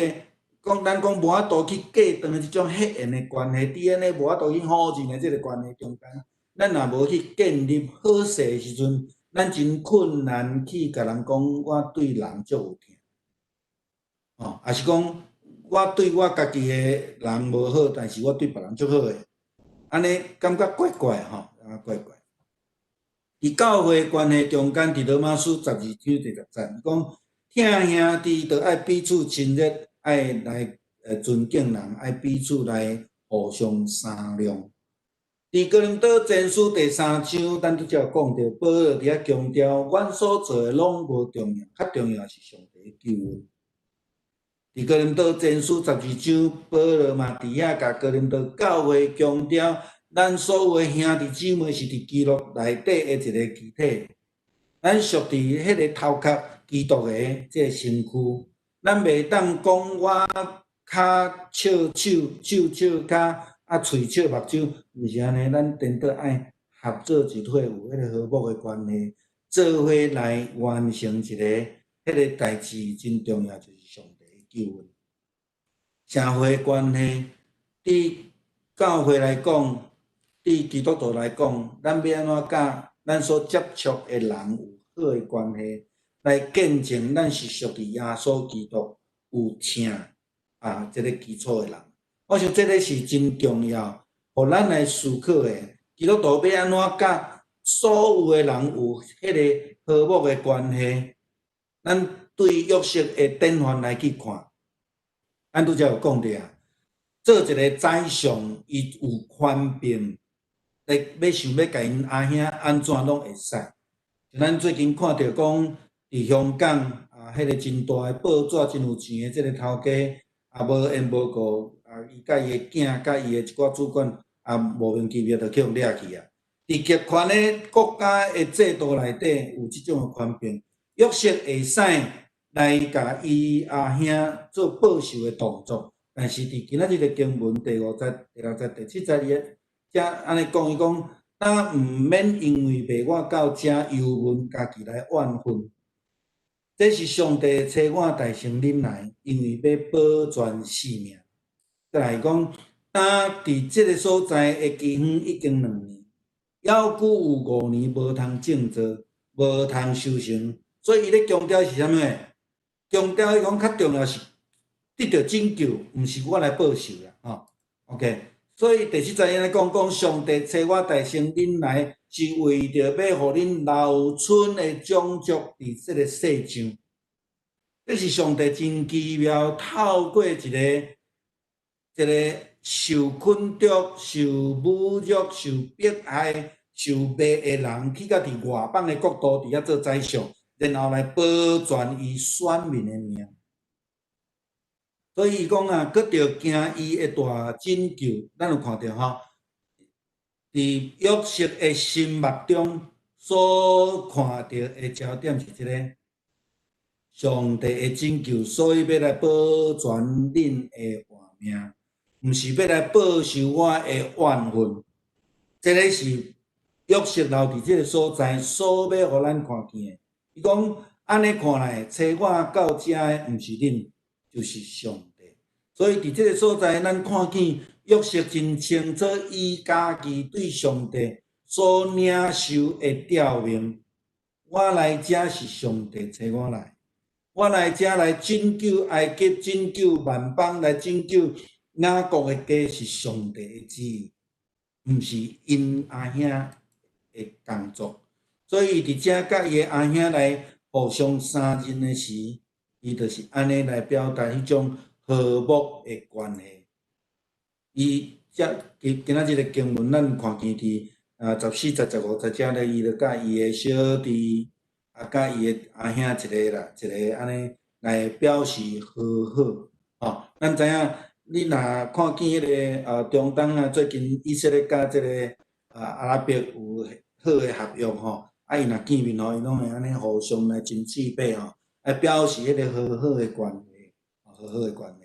講，咱講無法度去隔斷的這種血緣的關係，DNA 無法度去否認的這个關係中間，咱若無去建立好勢的時陣，咱真困難去共人講，我對人足有疼，吼，抑是講我對我家己的人無好，但是我對別人足好的，按呢感覺怪怪吼，啊怪怪。佇教會關係中間，佇羅馬書12章第10節，伊講疼兄弟著愛彼此親熱，愛來尊敬人，愛彼此來互相相諒。佇哥林多前書第三章，咱拄才有講著，保羅佇遐強調，阮所做的攏無重要，較重要是上帝的救恩。佇哥林多前書十二章，保羅嘛佇遐共哥林多教會強調，咱所有的兄弟姊妹是佇基督內底的一个肢體，咱屬佇彼个頭殼基督的這个身軀，咱袂當講我跤笑手，手笑跤，啊，喙笑目睭，毋是按呢，咱顛倒愛合做一伙，有彼个和睦的關係，做伙來完成一个彼个代誌真重要，就是上帝的救恩。社會關係，對教會來講，對基督徒來講，咱欲按怎佮咱所接觸的人有好的關係，來見證咱是屬佇耶穌基督有疼啊，這个基礎的人。我想這个是真重要，予咱來思考的。基督徒欲按怎佮所有的人有彼个和睦的關係？咱對約瑟的典範來去看，咱拄才有講著啊，做一个宰相，伊有權柄，來欲想欲共𪜶阿兄按怎攏會使。咱最近看著講，佇香港啊，彼个真大的報紙，真有錢的這个頭家，啊無緣無故。啊！伊佮伊的囝，佮伊的一寡主管，啊，莫名其妙就去予掠去啊！佇極權的國家的制度內底，有這種的權柄，約瑟會使來共伊阿兄做報仇的動作，但是佇今仔日的經文第五節、第六節、第七節，伊遮按呢講，伊講，咱毋免因為賣我到遮憂悶，家己來怨恨。這是上帝差我代先恁來，因為欲保全性命。再來講，當佇這个所在的饑荒已經兩年，猶閣有5年無通種作，無通收成，所以伊咧強調是啥物？強調伊講較重要是得著拯救，毋是我來報仇啦，吼。OK，所以第七節伊按呢講，講上帝差我代先恁來，是為著欲予恁留存的種族佇這个世上。這是上帝真奇妙，透過一个受困著、受侮辱、受迫害、受賣的人，去到佇外邦的國度佇遐做宰相，然後來保全伊選民的命。所以伊講啊，閣著驚伊的大拯救，咱有看著吼，佇約瑟的心目中所看著的焦點是這个上帝的拯救，所以欲來保全恁的活命，毋是欲來報仇我的怨恨。這个是約瑟留佇這个所在所欲予咱看見的。伊講按呢看來，差我到遮的毋是恁，就是上帝。所以佇這个所在，咱看見約瑟真清楚，伊家己對上帝所領受的召命。我來遮是上帝差我來，我來遮來拯救埃及、拯救萬邦、來拯救雅各的家，是上帝的旨意，毋是𪜶阿兄的工作。所以佇遮佮伊的阿兄來互相相認的時，伊就是按呢來表達彼種和睦的關係。伊遮今今仔日的經文，咱看見佇14節、15節遮咧，伊就佮伊的小弟啊，佮伊的阿兄一个啦，一个按呢來表示和好。吼，咱知影你若看見彼个中東啊，最近以色列佮這个阿拉伯有好的合約吼，啊，伊若見面吼，伊攏會按呢互相來親喙尾吼，來表示彼个和好的關係，和好的關係。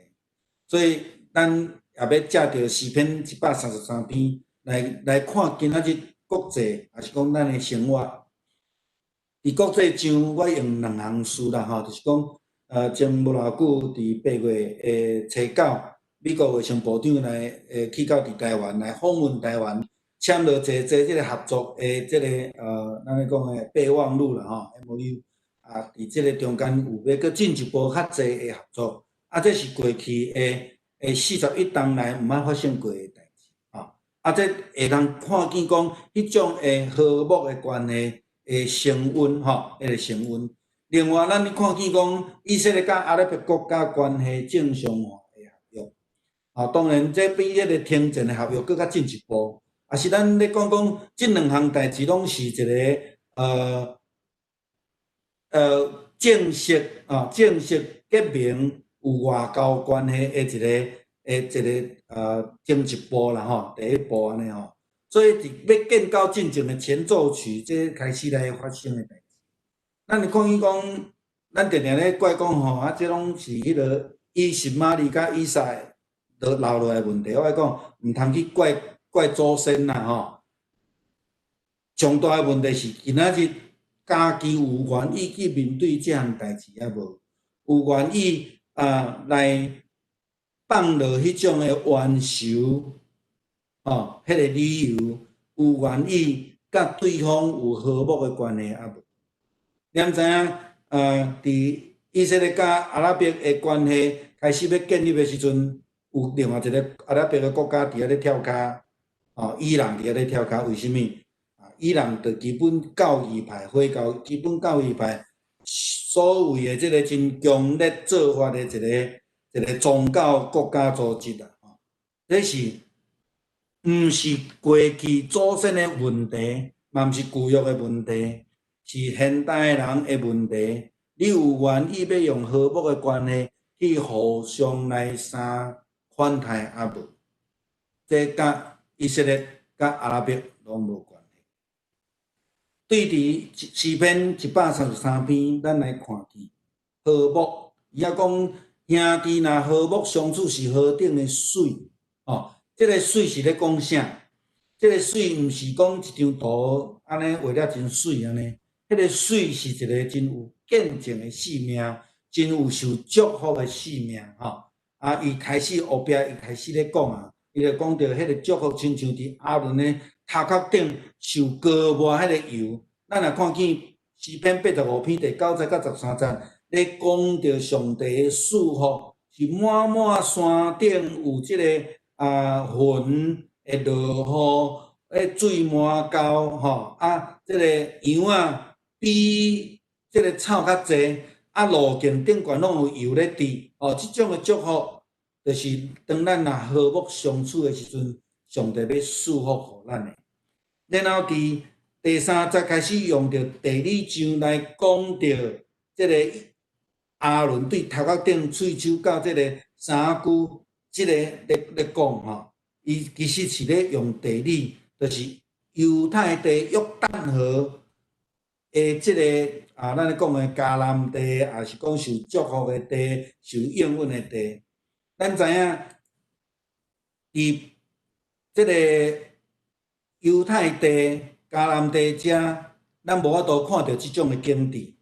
所以咱也欲藉著詩篇133篇來看今仔日國際，抑是講咱的生活。佇國際上，我用兩項事啦吼，就是講，前無偌久，佇8月的初九，美國衛生部長來，去到佇台灣來訪問台灣，簽落一個這个合作的這个咱咧講的備忘錄啦吼，MOU，啊，佇這個中間有欲閣進一步較濟的合作，啊，這是過去的41冬來毋捌發生過的代誌，吼，啊，這會通看見講，彼種的和睦的關係會升溫，吼，會升溫。另外，咱看見講，以色列佮阿拉伯國家關係正常化的合約，啊，當然這比彼個停戰的合約閣較進一步。啊，是咱咧講講，這兩項代誌攏是一个正式啊，正式結盟有外交關係的一个前一步啦吼，第一步按呢吼。所以佇欲建交進前的前奏曲，這開始來發生的代誌。咱會看見講，咱定定咧怪講吼，啊，這攏是彼个以實瑪利佮以撒留落來的問題。我愛講，毋通去怪怪祖先啦吼。上大的問題是今仔日家己有願意去面對這項代誌抑無？有願意啊來放落彼種的冤仇，吼，彼个理由，有願意佮對方有和睦的關係抑無？你毋知影？佇以色列佮阿拉伯的關係開始欲建立的時陣，有另外一个阿拉伯的國家佇遐咧跳跤，吼，伊朗佇遐咧跳跤，為啥物？啊，伊朗就基本教義派，回教基本教義派，所謂的這个真強烈做法的一个宗教國家組織啊，吼，這是毋是過去祖先的問題，嘛毋是舊約的問題，是現代人的問題。你有願意欲用和睦的關係去互相來相款待抑無？這佮以色列、佮阿拉伯攏無關係。對佇詩篇133篇，咱來看見和睦。伊遐講兄弟若和睦相處是何等的媠，哦，這个媠是咧講啥？這个媠毋是講一張圖按呢畫了真媠按呢，彼个媠是一个真有見證的生命，真有受祝福的生命，吼。啊，伊開始後壁伊開始咧講啊，伊就講著彼个祝福親像佇亞倫的頭殼頂受膏抹彼个油。咱若看見詩篇85篇第9節到13節，咧講著上帝的賜福是滿滿山頂有這个雲會落雨，彼水滿溝吼，啊，這个羊仔比這个草較濟，啊，路徑頂懸攏有油咧滴，哦，這種的祝福，就是當咱若和睦相處的時陣，上帝欲賜福予咱的。然後佇第3節開始用著地理上來講著這个亞倫對頭殼頂喙鬚到這个衫褲，這个咧講吼，伊其實是咧用地理，就是猶太地約旦河的這个啊，咱咧講的迦南地，抑是講受祝福的地、受應允的地。咱知影，佇這个猶太地、迦南地遮，咱無法度看著這種的景致。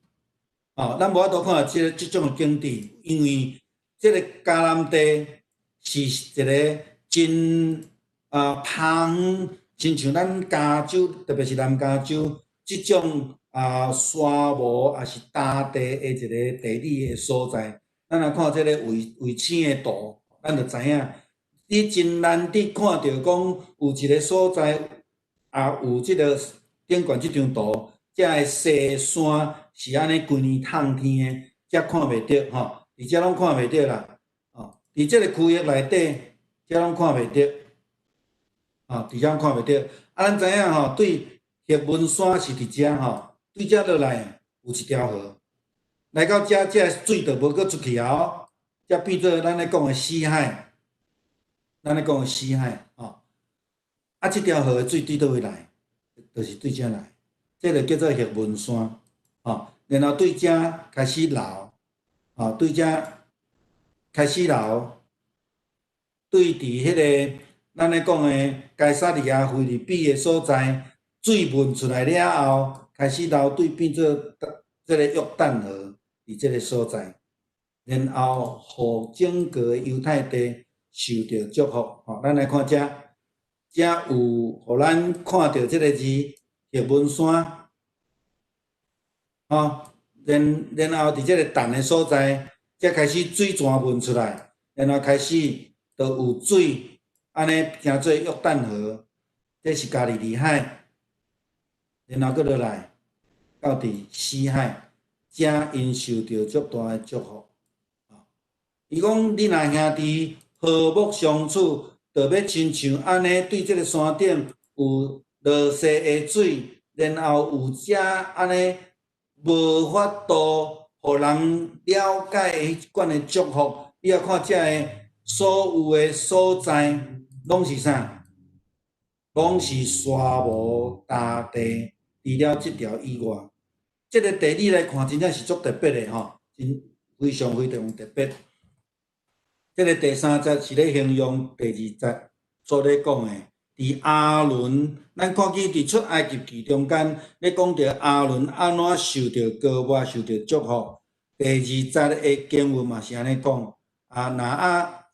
哦，咱無法度看著這種的景致，因為這个迦南地是一个真芳，親像咱加州，特別是南加州這種沙漠抑是乾地的一个地理的所在。咱若看這个衛星的圖，咱就知影，你真難得看著講有一个所在，也有這个頂懸這張圖，遮的西山是按呢規年透天的，遮看袂著吼，佇遮攏看袂著啦，哦，佇這个區域內底，遮攏看袂著，哦，佇遮攏看袂著。啊，咱知影吼，對赫門山是佇遮吼，對遮落來有一條河，來到遮，遮水就無閣出去啊，遮變做咱咧講的死海。咱咧講死海吼。啊，這條河的水對佗位來？就是對遮來，這个叫做黑門山，吼。然後對遮開始流，吼，對遮開始流，對佇彼个咱咧講的該撒利亞腓立比的所在，水噴出來了後，開始流對變做這个約旦河，佇這个所在，然後予整個猶太地受著祝福，吼。咱來看遮，遮有予咱看著這个字，黑門山，吼，然後佇這个淡的所在，才開始水泉噴出來，然後開始就有水，按呢成做約旦河，這是加利利海，然後閣落來到佇死海，遮𪜶受著足大的祝福。伊講你若兄弟和睦相處，就欲親像按呢對這个山頂有落瀉的水，然後有遮按呢無法度予人了解彼款的祝福。你也看遮个所有的所在，攏是啥？攏是沙漠大地，除了這條以外，這个地理來看，真正是足特別的吼，真非常非常特別。這个第三節是咧形容第二節所咧講的，佇亞倫，咱看見佇出埃及記中間咧講著亞倫按怎受著膏抹、受著祝福。第二節的經文嘛是按呢講，啊，若啊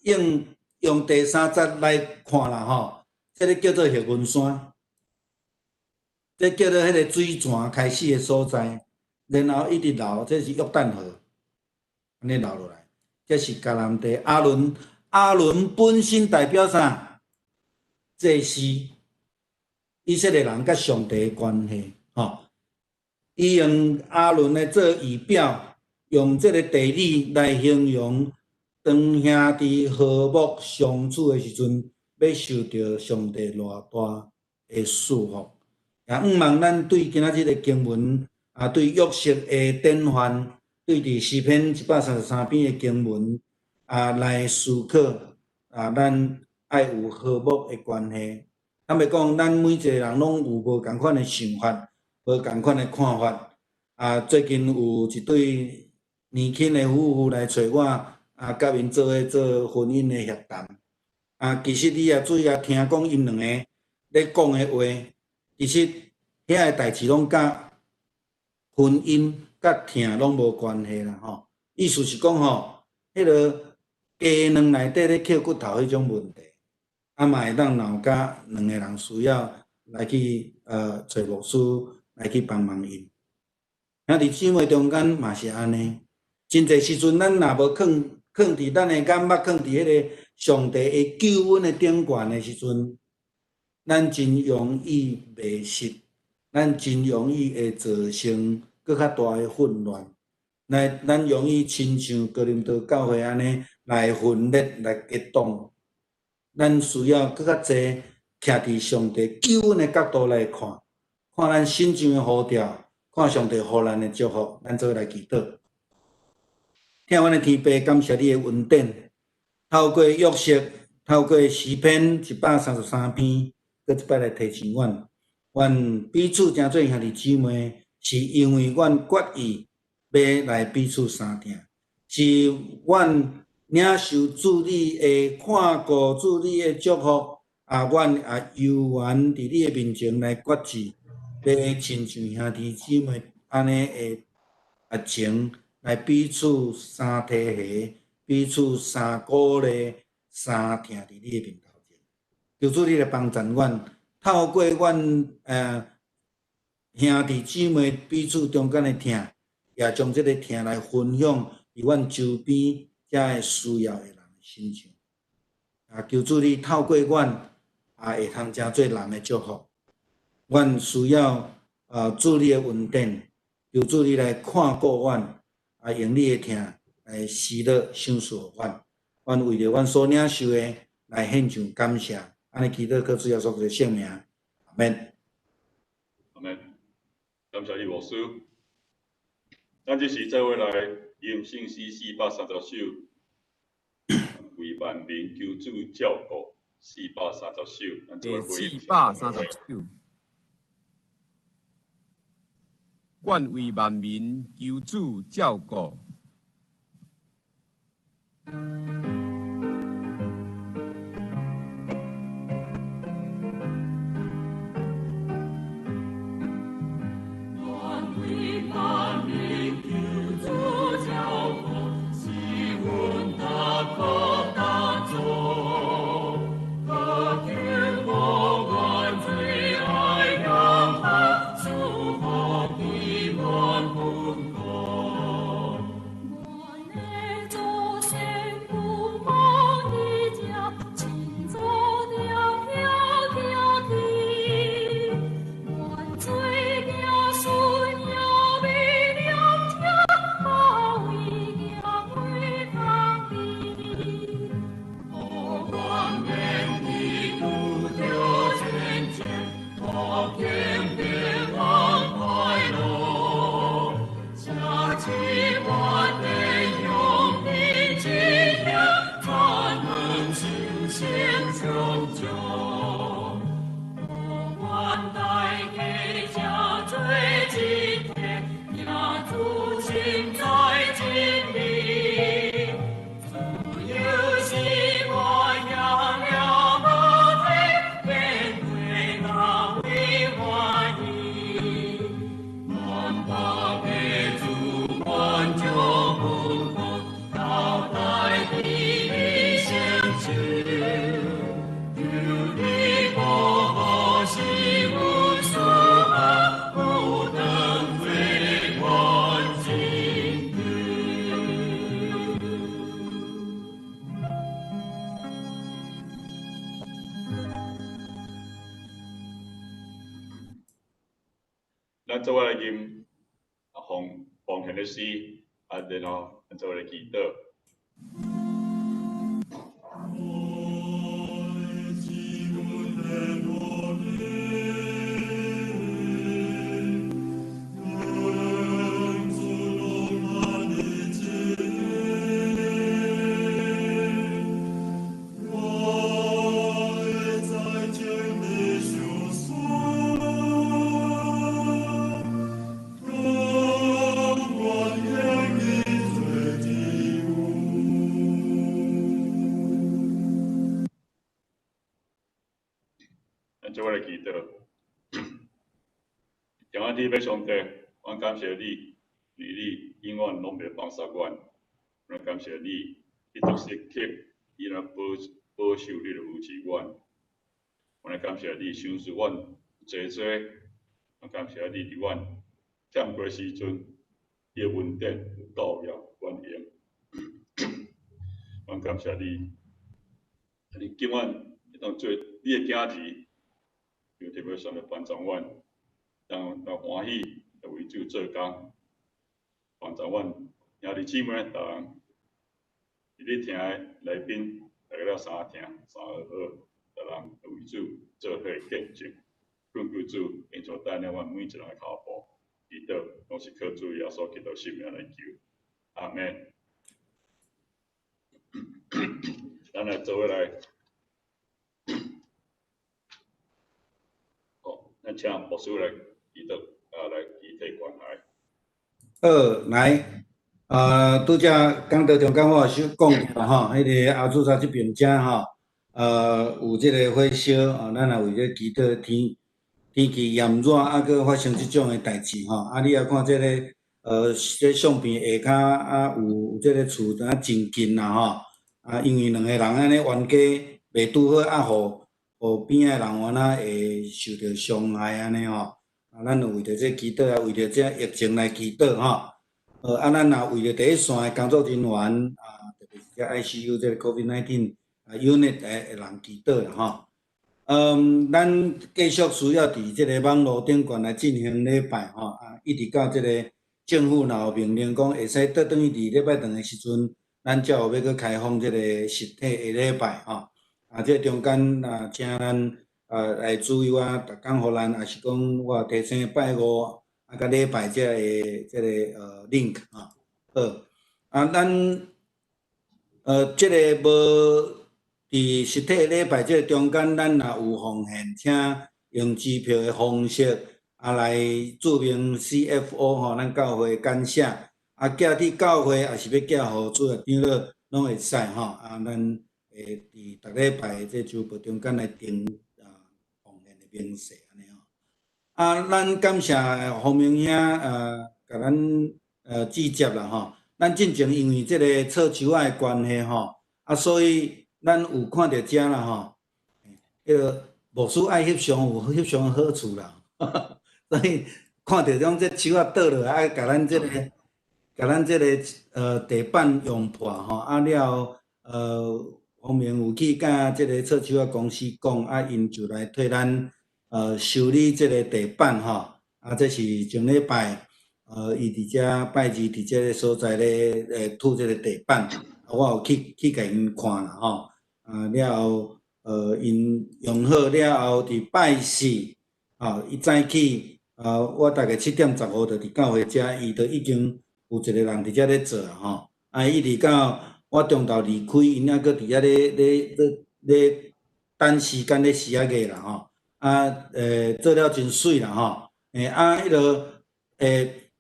用第三節來看啦吼，這个叫做黑雲山，這叫做彼个水泉開始的所在，然後一直流，這是約旦河，按呢流落來。這是迦南地，亞倫，亞倫本身代表啥？祭司，以色列人佮上帝的關係，吼。伊用亞倫來做預表，用這个地理來形容，當兄弟和睦相處的時陣，欲受著上帝偌大的祝福。也向望咱對今仔日的經文，啊，對約瑟的典範，對佇詩篇133篇的經文啊來思考啊，咱愛有和睦的關係。坦白講，咱每一個人攏有無仝款的想法，無仝款的看法。啊，最近有一對年輕的夫婦來揣我，啊，佮𪜶做伙做婚姻的協談。啊，其實你也注意啊，聽講𪜶兩個咧講的話，其實遐个代誌攏佮婚姻佮疼攏無關係啦，吼。意思是講吼，彼个雞卵內底咧抾骨頭彼種問題，啊嘛會當鬧甲兩个人需要來去揣牧師來去幫忙𪜶。兄弟姊妹中間嘛是按呢，真濟時陣咱若無囥囥佇咱的眼目，囥佇彼个上帝會救阮的頂懸的時陣，咱真容易迷失，咱真容易會造成閣較大的混亂，來咱容易親像哥林多教會按呢來分裂、來結黨。咱需要閣較濟徛佇上帝救阮的角度來看，看咱信仰的呼召，看上帝予咱的祝福，咱做伙來祈禱。疼阮的天父，感謝你的恩典，透過約瑟，透過詩篇133篇，閣一擺來提醒阮，阮彼此成做兄弟姊妹，是因為阮決意欲來彼此相疼，是阮領受主你的看顧，主你的祝福，啊，阮也猶原佇你的面前來決志，欲親像兄弟姊妹按呢的啊情，來彼此相提攜，彼此相鼓勵、相疼佇你的面頭前。求主你來幫助阮，透過阮兄弟姊妹彼此中間的疼，也將這个疼來分享佇阮周邊遮个需要的人身上。啊，求主你透過阮，也會通成做人的祝福。阮需要主你的恩典，求主你來看顧阮，啊，用你的疼來施樂賞賜予阮。阮為著阮所領受的來獻上感謝。按呢祈禱靠主耶穌基督聖名，阿們。阿們，感謝你牧師。咱這時做伙來吟聖詩430首，為萬民求主照顧。430首。第430首。愿为万民求主照顾。咱做伙來吟奉奉獻的詩，啊，然後咱做伙來祈禱。咱做伙來祈禱。平安天父上帝，阮感謝你，因為你永遠攏袂放殺阮。阮感謝你，你足時刻，你來保保守你來扶持阮。阮來感謝你，賞賜阮濟濟。阮感謝你，佇阮欠缺時陣，你的恩典有夠了阮用。阮感謝你，你叫阮會當做你的囝兒。求天父上帝幫助阮，讓阮歡喜來為主做工，幫助阮兄弟姊妹逐人，佇咧聽的來賓，大家了三聽三學好，逐人來為主做好見證，懇求主永遠帶領阮每一個人的跤步，祈禱攏是靠主耶穌基督聖名來求，阿們。咱來做伙來。咱請牧師來祈禱，啊，來祈禱關懷。好，來，拄才講道中間我有小講著吼，彼个阿祖沙這邊遮吼，有這个火燒，哦，咱也為咧祈禱天天氣炎熱，啊，閣發生這種的代誌吼，啊，你也看這个，這相片下跤啊，有這个厝敢真近啦吼，啊，因為兩个人按呢冤家袂拄好，啊，予邊仔的人有按怎會受著傷害按呢吼，啊，咱就為著這祈禱啊，為著這疫情來祈禱吼。啊，咱也為著第一線的工作人員啊，特別是這 ICU 這個 COVID-19 啊 unit 的人祈禱啦吼。咱繼續需要佇這個網路頂懸來進行禮拜吼，啊，一直到這個政府若有命令講會使倒轉去佇禮拜堂的時陣，咱才有欲閣開放這個實體的禮拜吼。啊，這中間啊，請咱啊來注意我逐工予咱，抑是講我提醒拜五啊，佮禮拜這个這个link 吼。好，啊，咱這个無佇實體禮拜這个中間，咱若有奉獻，請用支票的方式啊來註明 CFO 吼，咱教會感謝。啊，寄佇教會，抑是欲寄予主任長老，攏會使吼。啊，咱會佇逐禮拜這週報中間來訂啊奉獻的明細按呢吼。啊，咱感謝洪明兄啊，共咱指接啦吼。咱進前因為這个錯樹仔的關係吼，啊，所以咱有看著遮啦吼，彼个牧師愛翕相有翕相好處啦，所以看著講這樹仔倒落來，愛共咱這个，共咱這个地板用破吼，啊了後方明有去佮這个錯樹仔公司講，啊𪜶就來替咱修理這个地板吼，啊這是上禮拜伊佇遮拜二佇這个所在咧塗這个地板。我有去去共𪜶看啦吼，啊了後，𪜶用好了後，佇拜四，吼，伊早起，啊，我大概7點15就佇教會遮，伊就已經有一個人佇遮咧做啊吼，啊，一直到我中晝離開，𪜶猶閣佇遐咧咧咧咧等時間咧時仔個啦吼，啊，做了真媠啦吼，啊，彼落，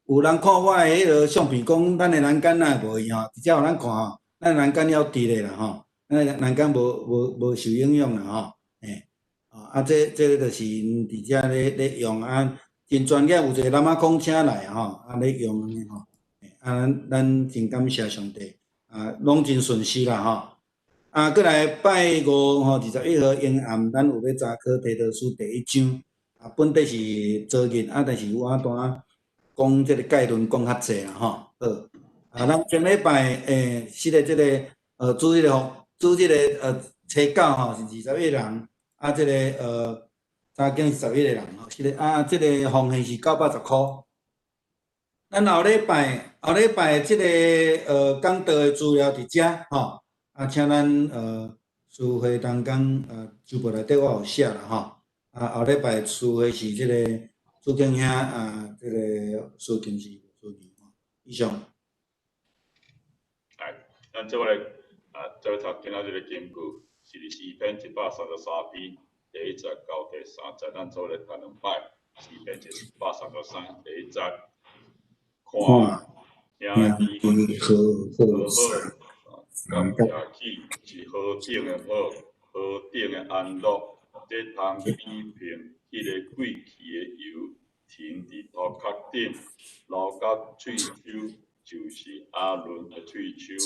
有人看我的彼落相片，講咱的欄杆哪會無去吼，直接予咱看吼。咱欄杆猶佇咧啦吼，咱欄杆無無無受影響啦吼，啊，這這个就是𪜶佇遮咧咧用啊，真專業，有一個喇嘛空車來吼，啊咧用按呢吼，啊，咱咱真感謝上帝，啊，攏真順遂啦吼。啊，閣來拜五吼，21號下暗，咱有欲查考提多書第一章，啊，本底是昨日，啊，但是我拄仔講這个概論講較濟啦吼，好。啊，咱前禮拜是個這个主日學，主日的初九吼是21人，啊，這个查經是11個人吼，是個啊，這个奉獻是910箍。咱後禮拜後禮拜這个講道的資料佇遮吼，啊，請咱書會同工週報內底我有寫啦吼，啊，後禮拜書會是這个主敬兄啊，這个蘇敬是主任吼，以上。來，咱做伙來啊，做伙讀今仔日的經句，是佇詩篇133篇第一節到第三節，咱做伙來讀兩擺。詩篇133第一節，看，兄弟和好，三佮徛起是何等的好，何等的安樂，這通比拼彼个貴氣的油，停佇頭殼頂，流到喙鬚。就是亞倫的喙鬚，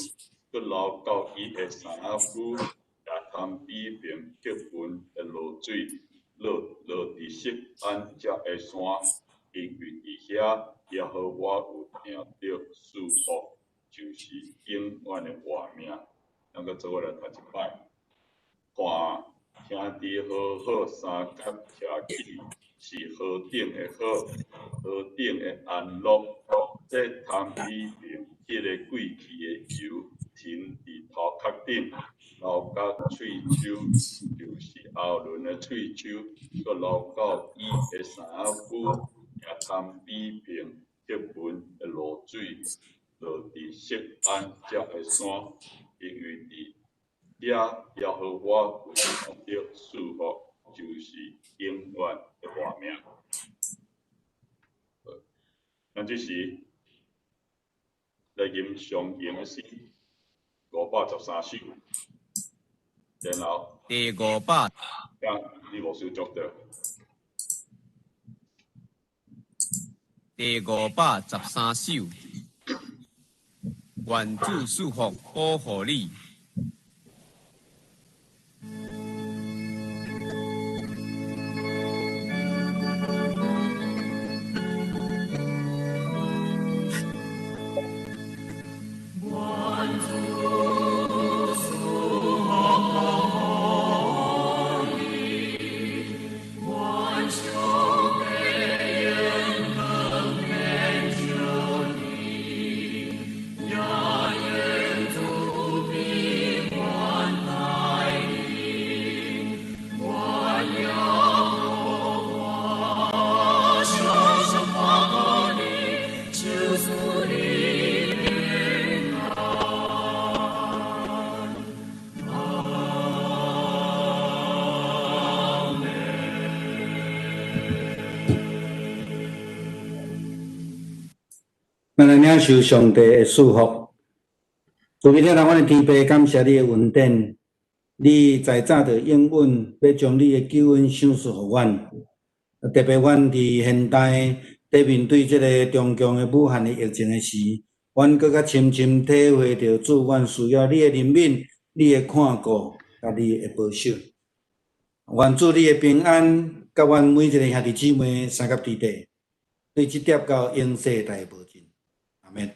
閣流到伊的衫仔櫥，也通比平結雲的露水，落落佇錫安才的山，因為佇遐耶和華有聽著賜福，就是永遠的活命。咱閣做伙來讀一擺，看，兄弟和好相佮徛起，是何等的好，何等的安樂。這通比平彼个貴氣的油，停佇頭殼頂，流到喙鬚，就是亞倫的喙鬚，閣流到伊的衫仔櫥，也通比平結雲的露水，落佇錫安才的山，因為佇遐耶和華有聽著賜福，就是永遠的活命。咱這時來吟上詠的詩513首，然後第五百，你無收足著。第513首，願主賜福保護你。願主來領受上帝的祝福。慈悲疼阮的天父，感謝你的恩典，你在早就應允欲將你的救恩賞賜予阮。特別阮佇現代佇面對這个中共的武漢的疫情的時，阮閣較深深體會著主，阮需要你的憐憫、你的看顧、佮你的保守。願主你的平安，佮阮每一个兄弟姊妹相佮弟弟，對這疊到永世代無盡。阿們。